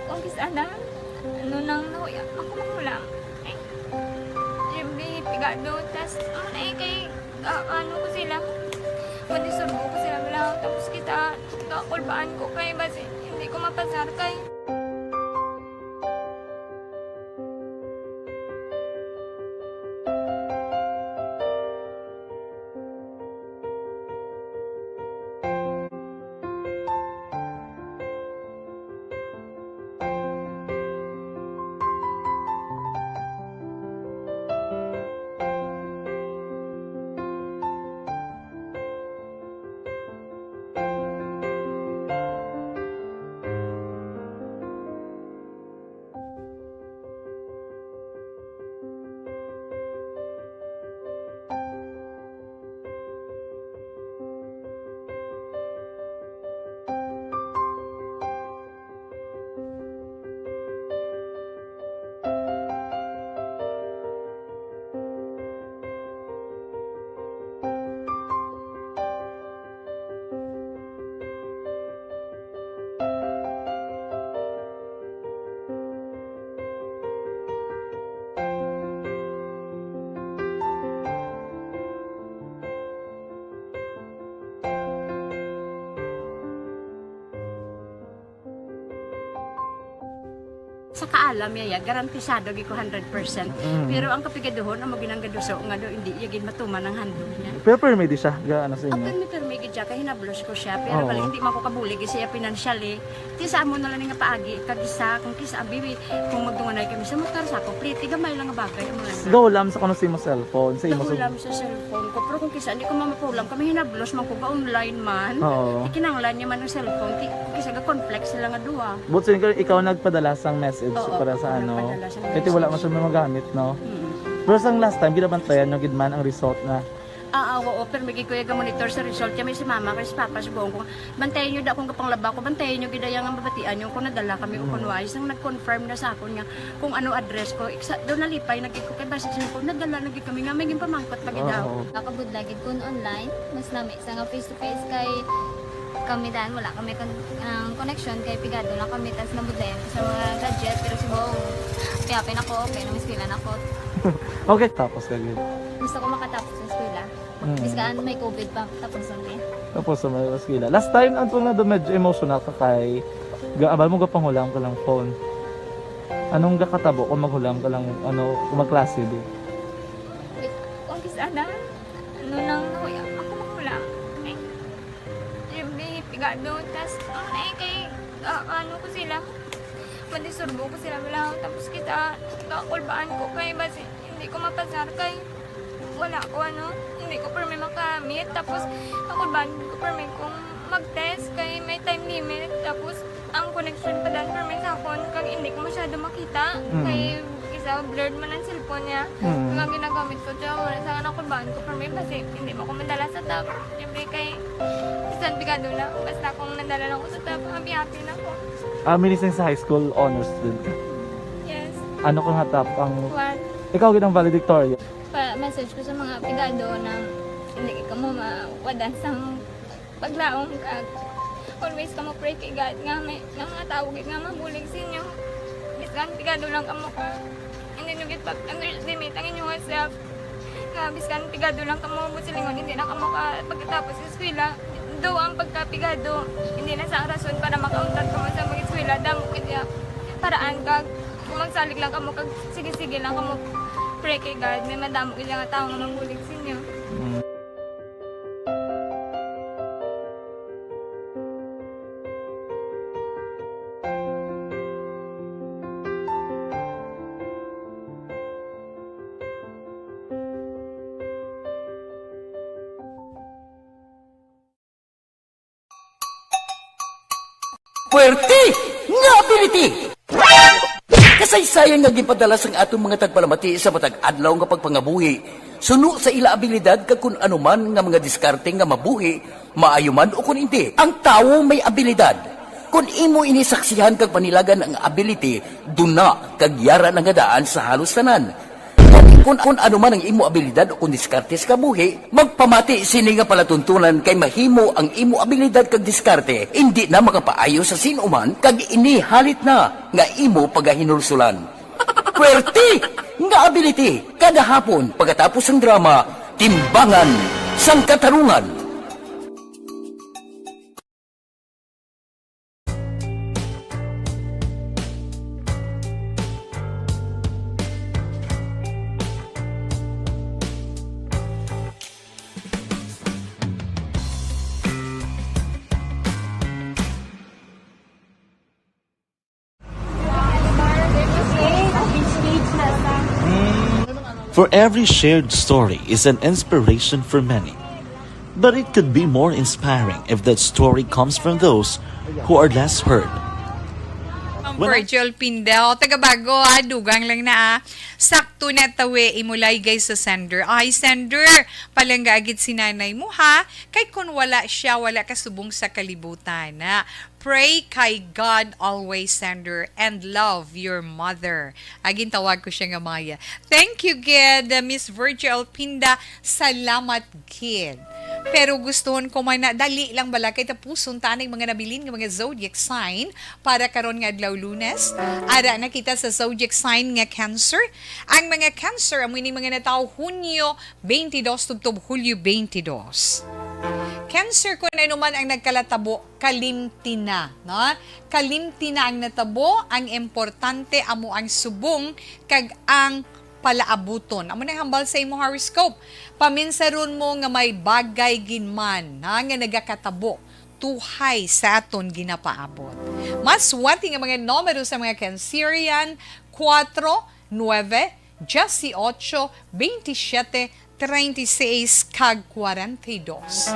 Kung kis-, ana, ano nang nahuya, ako mahulam. Ay, Jimmy, pigado, tas, ano na eh, kay, ah, ano ko sila, panisurbo ko sila, wala, tapos kita, kakulbaan ko kay, basi, hindi ko mapasar kay. Nakaalam niya ya, garantisado gid ko hundred percent. Mm. Pero ang kapigaduhon, amo ginang gaduso nga do, hindi niya gid matuman ang handog niya. Pero pirmi di siya, ga, ano sa inyo? Pirmi, pirmi gid siya, kay hinablos ko siya. Pero Oo. bali, hindi man ko kabulig siya financially. Ti sa amo na lang nga paagi, kag isa, kung kisa, abi, kung magdunganay kami sa motor, sa ako, pliti, gamay lang nga bagay, amo lang. Gahulam sa kuno sa imo cellphone, sa imo Gahulam sa cellphone ko, pero kung kisa, hindi ko mamapulam, kami hinablos man ko, ga-online man. Oo. Ikinanglan niya man ang cellphone, ti, kisa ga-conflict sila nga duha. But sin, ikaw nagpadala sang message Oo, para sa ako ano? nagpadala sang Kaya wala message. man siya magamit, no? Mm. Pero sang last time, ginabantayan nyo gid man ang result na? Ah, ah, oo, pero may gid ko yung monitor sa result. Kaya may si mama, kay si papa, si buong ko, bantayan nyo da kung kapanglaba ko, bantayan nyo gid yung mabatian nyo kung nadala kami o Mm. kung wais. Nang nag-confirm na sa akon nga kung ano address ko, iksa, doon nalipay na gid ko kay basta siya ko, nadala na gid kami nga may ginpamangkot pa gid daw. Oo. Nakabudlay gid kun online, mas nami sa nga face to face kay kami dan wala kami kon-, ang connection kay pigado lang kami tas nabudlayan ko sa mga gadget pero si Bong, happy na ko, okay na, eskwela na ko. Okay, tapos ka gid. Gusto ko makatapos sa eskwela. Mm. Bis kaan may covid pa, tapos ang niya. Tapos sa mga eskwela. Last time, ang tunga do medyo emotional ka kay ga-, abal mo gapanghulam ka lang phone. Anong gakatabo kung maghulam ka lang, ano, kung magklase di? Kung kis ana, ano lang, nahuya ako maghulam. Eh, every pigado, tas, ang na kay, ah, ano ko sila, madisturbo ko sila, wala. Tapos kita, kakulbaan ko kay, basi, hindi ko mapasar kay, wala ko, ano, hindi ko permi makamit. Tapos, kakulbaan ko permi kung mag-test kay may time limit. Tapos, ang connection pa dan permi sa akon, kag hindi ko masyado makita. Mm. Kay, isa, blurred man ang cellphone niya. Mm. Kag ang ginagamit ko, tiyan, wala sa kakulbaan ko permi, basi, hindi mo ko madala sa top. Siyempre, kay, bisan pigado na, basta kung nadala lang ko sa top, happy-happy na ko. Ah, minising sa high school, honors student ka? Yes. Ano ka nga top ang One. Ikaw gid ang valedictorian? Pa-message ko sa mga pigado na hindi ka mo mawadan sang paglaom kag always ka mo pray kay God nga may, nga mga tawo gid nga mabulig sa inyo. Bisan pigado lang kamo ka, hindi nyo gid pag-underestimate ang inyong self. Nga bisan pigado lang kamo mo silingon, hindi na kamo ka pagkatapos sa eskwela. Do ang pagkapigado, hindi na sa rason para makauntat kamo sa mag-eskwela. Damo gid ya paraan kag kung magsalig lang kamo kag sige-sige lang kamo pray kay God, may madamo gid nga tawo nga mabulig sa inyo. Mm. Puwerte nga ability! Kasaysayan nga ginpadala sang aton mga tagpalamati sa matag adlaw nga pagpangabuhi, suno sa ila abilidad kag kun ano man nga mga diskarte nga mabuhi, maayo man o kun indi. Ang tawo may abilidad. Kun imo ini saksihan kag panilagan ang ability, duna kag yara na nga daan sa halos tanan. Gani, kun, kun ano man ang imo abilidad o kun diskarte sa kabuhi, magpamati sini nga palatuntunan kay mahimo ang imo abilidad kag diskarte indi na makapaayo sa sin-o man kag ini halit na nga imo pagahinulsulan. Puwerte nga ability kada hapon pagkatapos sang drama, Timbangan sang Katarungan. For every shared story is an inspiration for many. But it could be more inspiring if that story comes from those who are less heard. Ma'am When I Virgil Pinda, o, taga Bago, ah, dugang lang na, ah. Sakto na tawi, imo laygay sa sender. Ay, sender, palangga gid si nanay mo, ha? Kay kun wala siya, wala ka subong sa kalibutan, ha? Pray kay God always, sender, and love your mother. Agin tawag ko siya nga Maya. Thank you gid, Miss Virgil Pinda. Salamat gid. Pero gustuhon ko man na dali lang bala kay tapuson ta ang mga nabilin nga mga zodiac sign para karon nga adlaw Lunes. Ara na kita sa zodiac sign nga Cancer. Ang mga Cancer, amo ini mga natawo Hunyo twenty-dos tubtob Hulyo twenty-dos. Cancer, kun ano man ang nagkalatabo, kalimti na, no? Kalimti na ang natabo, ang importante amo ang subong kag ang palaabuton. Amo nang hambal sa imo horoscope. Paminsaron mo nga may bagay gid man, ha, nga nagakatabo tuhay sa aton ginapaabot. Maswati nga mga numero sa mga Cancerian, kuwatro, nuebe, diyesyocho, bentisiete, treinta y seis, kag kwarenta y dos.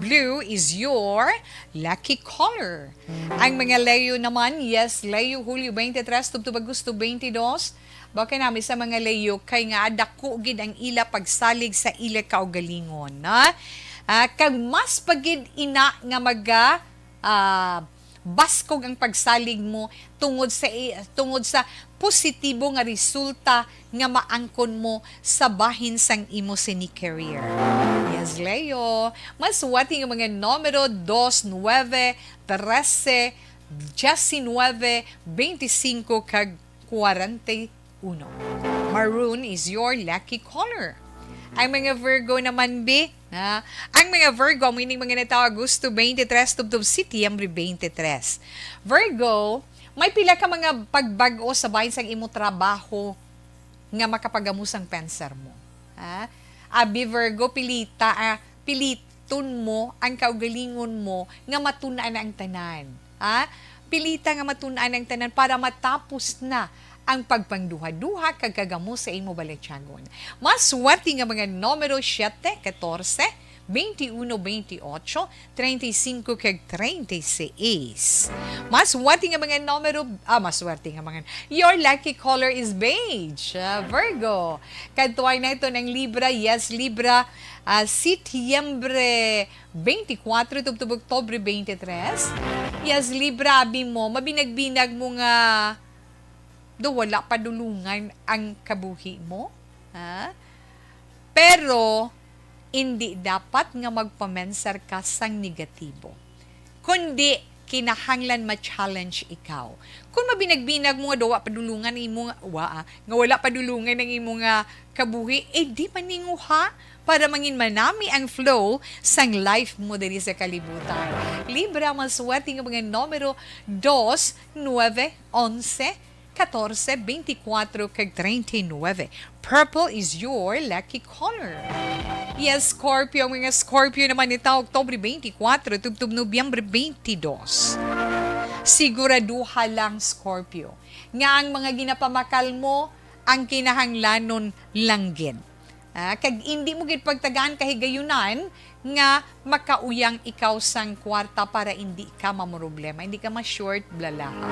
Blue is your lucky color. Ang mga Leo naman, yes, Leo, Hulyo twenty-three tubtob Agosto twenty-two. Baka nami sa mga Leo, kay nga dako gid ang ila pagsalig sa ila kaugalingon, na? Ah, kag mas pa gid ina nga maga, ah, baskog ang pagsalig mo tungod sa i-, tungod sa positibo nga resulta nga maangkon mo sa bahin sang imo sini career. Yes, Leo. Maswati nga mga numero, dos, nuebe, trese, diecinuebe, veinticinco, kag kwarenta y uno. Maroon is your lucky color. Ang mga Virgo naman, bi, na, ang mga Virgo, amo ining mga natawo Agosto twenty-three tubtob Setyembre twenty-three. Virgo, may pila ka mga pagbag-o sa bahin sang imo trabaho nga makapagamo sang pensar mo. Ha? Abi Virgo, pilita, ah, piliton mo ang kaugalingon mo nga matun-an na ang tanan. Ha? Pilita nga matun-an ang tanan para matapos na ang pagpangduha-duha kag kagamo sa imo balatyagon. Maswati nga mga numero, siete, katorse, veintiuno, veintiocho, treinta y cinco, kag treinta y seis. Maswati nga mga numero, ah, maswerte nga mga, your lucky color is beige, ah, Virgo. Kadtuan naton ang Libra, yes, Libra, ah, Setyembre twenty-four tubtob Oktubre twenty-three. Yes, Libra, abi mo, mabinag-binag mo nga do wala padulungan ang kabuhi mo, ha? Pero indi dapat nga magpamensar ka sang negatibo, kundi kinahanglan ma-challenge ikaw. Kung mabinag-binag mo nga daw wa padulungan ang imo nga, wa, ah, nga wala padulungan ang imo nga kabuhi, eh, di maninguha para mangin manami ang flow sang life mo diri sa kalibutan. Libra, maswerte nga mga numero, dos, nuebe, onse, katorse, beintikwatro, kag treinta y nuebe. Purple is your lucky color. Yes, Scorpio. Ang mga Scorpio naman nito, Oktubre beintikwatro tubtob Nobyembre beinte dos. Siguraduha lang, Scorpio, nga ang mga ginapamakal mo ang kinahanglanon lang gid. Ah, kag indi mo gid pagtagaan kahigayunan nga makauyang ikaw sang kwarta para indi ka mamroblema, indi ka ma-short, blalahaw.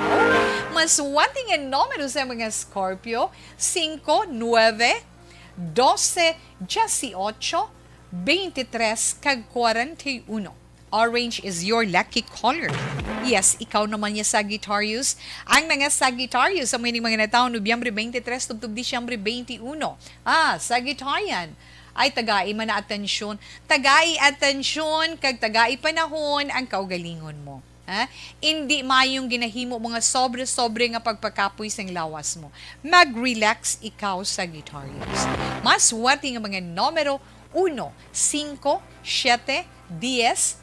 Maswerte nga numero sa mga Scorpio, singko, nuebe, dose, dieciocho, veintitrés, kag kwarenta y uno. Orange is your lucky color. Yes, ikaw naman ya, Sagittarius. Ang mga Sagittarius sa mga, mga natawo Nobyembre beintitrés tubtob Disyembre beintiuno. Ah, Sagittarian, ay tagai man na atensyon. Tagai atensyon kag tagai panahon ang kaugalingon mo. Ha? Indi mayong ginahimo mo nga sobre-sobre nga pagpakapoy sang lawas mo. Mag-relax ikaw, Sagittarius. Maswerte nga mga numero, uno, singko, siyete, diyes,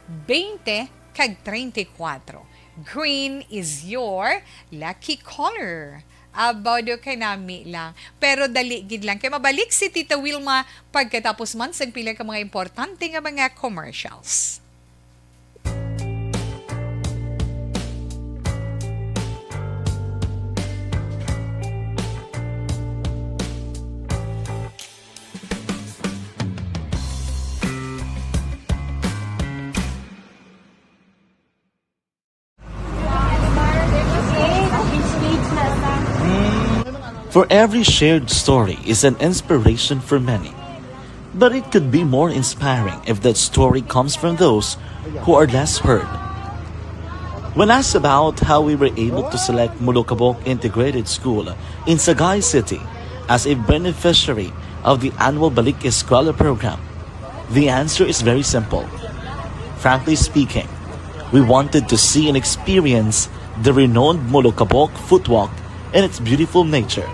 beinte, kag treinta y kuwatro. Green is your lucky color. Abaw, do kay nami lang. Pero dali gid lang. Kay mabalik si Tita Wilma pagkatapos man sang pila ka mga importante nga mga commercials. For every shared story is an inspiration for many. But it could be more inspiring if that story comes from those who are less heard. When asked about how we were able to select Molokabok Integrated School in Sagay City as a beneficiary of the annual Balik Eskwela program, the answer is very simple. Frankly speaking, we wanted to see and experience the renowned Molokabok footwalk and its beautiful nature.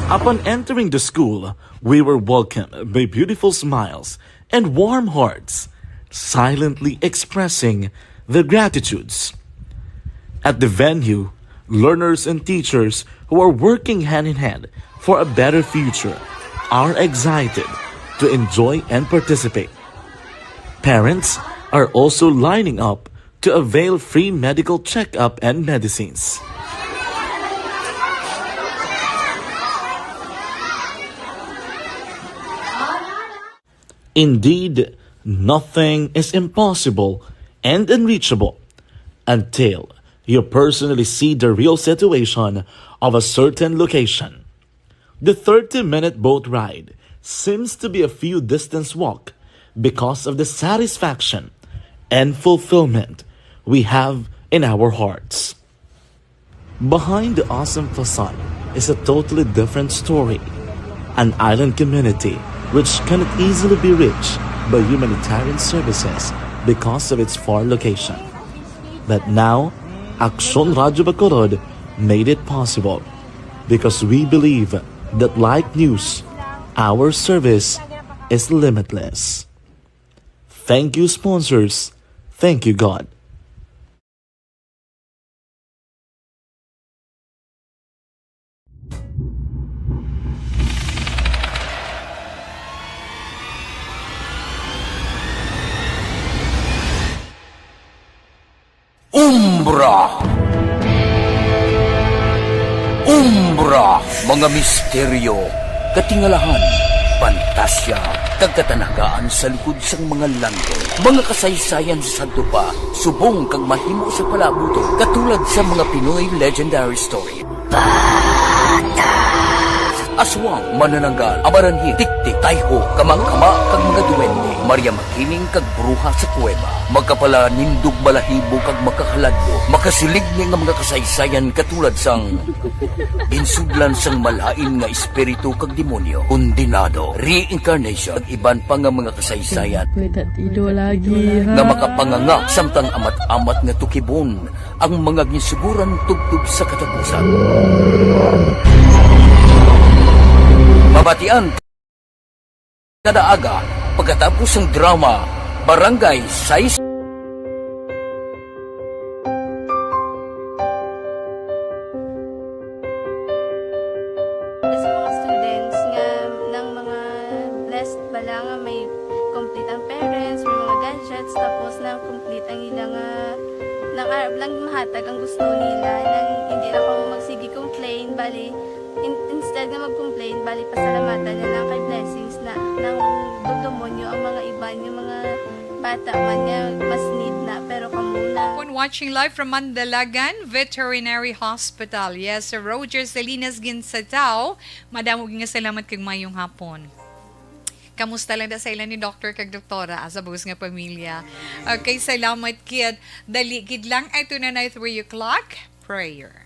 Upon entering the school, we were welcomed by beautiful smiles and warm hearts, silently expressing their gratitudes. At the venue, learners and teachers who are working hand in hand for a better future are excited to enjoy and participate. Parents are also lining up to avail free medical checkup and medicines. Indeed, nothing is impossible and unreachable until you personally see the real situation of a certain location. The thirty-minute boat ride seems to be a few distance walk because of the satisfaction and fulfillment we have in our hearts. Behind the awesome facade is a totally different story, an island community which cannot easily be reached by humanitarian services because of its far location. But now, Aksyon Radyo Bacolod made it possible because we believe that, like news, our service is limitless. Thank you, sponsors. Thank you, God. Umbra. Umbra, mga misteryo, katingalahan, pantasya, kag katanagaan sa likod sang mga landong, mga kasaysayan sa sadto pa, subong kag mahimo sa palaabuton, katulad sa mga Pinoy legendary story. Aswang, manananggal, amaranhit, tiktik, tayho, kamangkama, kag mga duwende, Maria Makiling kag bruha sa kuweba, makapalanindog balahibo kag makahaladlo, makasiligni nga mga kasaysayan katulad sang ginsudlan sang malain nga espiritu kag demonyo, kondenado, reincarnation, kag iban pa nga mga kasaysayan May tatido lagi, ha? Nga makapanganga samtang amat-amat nga tukibon ang mga ginsuguran tubtob sa katapusan. Mabatian kada aga pagkatapos sang drama, Barangay Sais. Sa mga students nga nang mga blessed bala nga may complete ang parents, may mga gadgets, tapos nang complete ang ila nga nang arab lang mahatag ang gusto nila, nang hindi na kamo magsige complain, bali in, instead nga mag-complain, bali pasalamatan na lang kay blessings na nang dugdumonyo ang mga iban nga mga bata man nga mas need na, pero kamo na. Upon watching live from Mandalagan Veterinary Hospital, yes, Sir Roger Salinas Ginsatao, madamo nga salamat kag mayong hapon. Kamusta lang da sa ila ni Doktor kag Doktora, ah, sa bug-os nga pamilya? Okay, salamat kid. Dali gid lang, ay tuna na three o'clock prayer.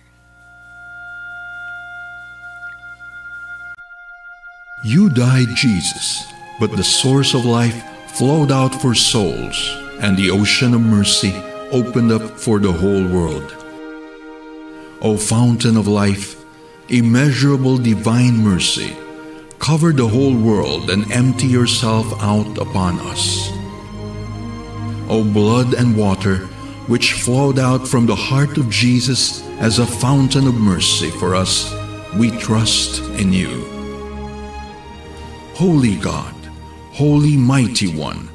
You died, Jesus, but the source of life flowed out for souls, and the ocean of mercy opened up for the whole world. O fountain of life, immeasurable divine mercy, cover the whole world and empty yourself out upon us. O blood and water, which flowed out from the heart of Jesus as a fountain of mercy for us, we trust in you. Holy God, Holy Mighty One,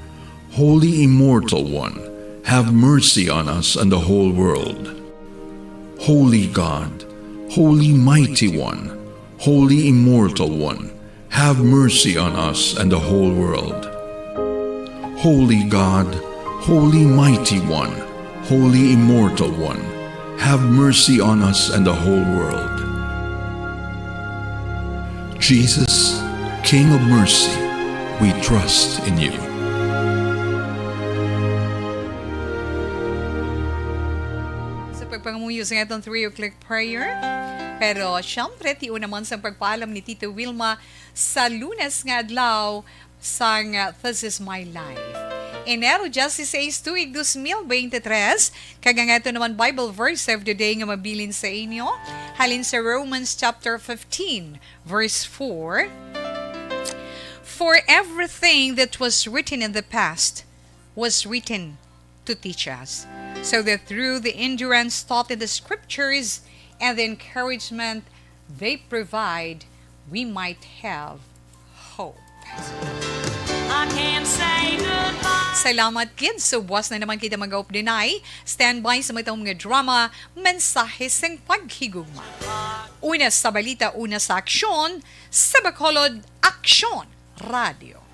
Holy Immortal One, have mercy on us and the whole world. Holy God, Holy Mighty One, Holy Immortal One, have mercy on us and the whole world. Holy God, Holy Mighty One, Holy Immortal One, have mercy on us and the whole world. Jesus, King of Mercy, we trust in you. Sa pagpangamuyo sa atong three o'clock prayer, pero siyempre, tion naman sa pagpaalam ni Tito Wilma sa Lunes nga adlaw, sang, uh, This Is My Life. Enero dieciséis, tuig dos mil beintitrés, kag ang ato naman Bible verse of the day nga mabilin sa inyo, halin sa Romans chapter fifteen, verse four, "For everything that was written in the past was written to teach us, so that through the endurance taught in the scriptures and the encouragement they provide, we might have hope." I can't say goodbye. Salamat gid. So, buwas na naman kita mag-updinay. Standby sa matang mga drama, mensahe sang paghigugma. Una sa balita, una sa aksyon, sa Bacolod, Aksyon Radio.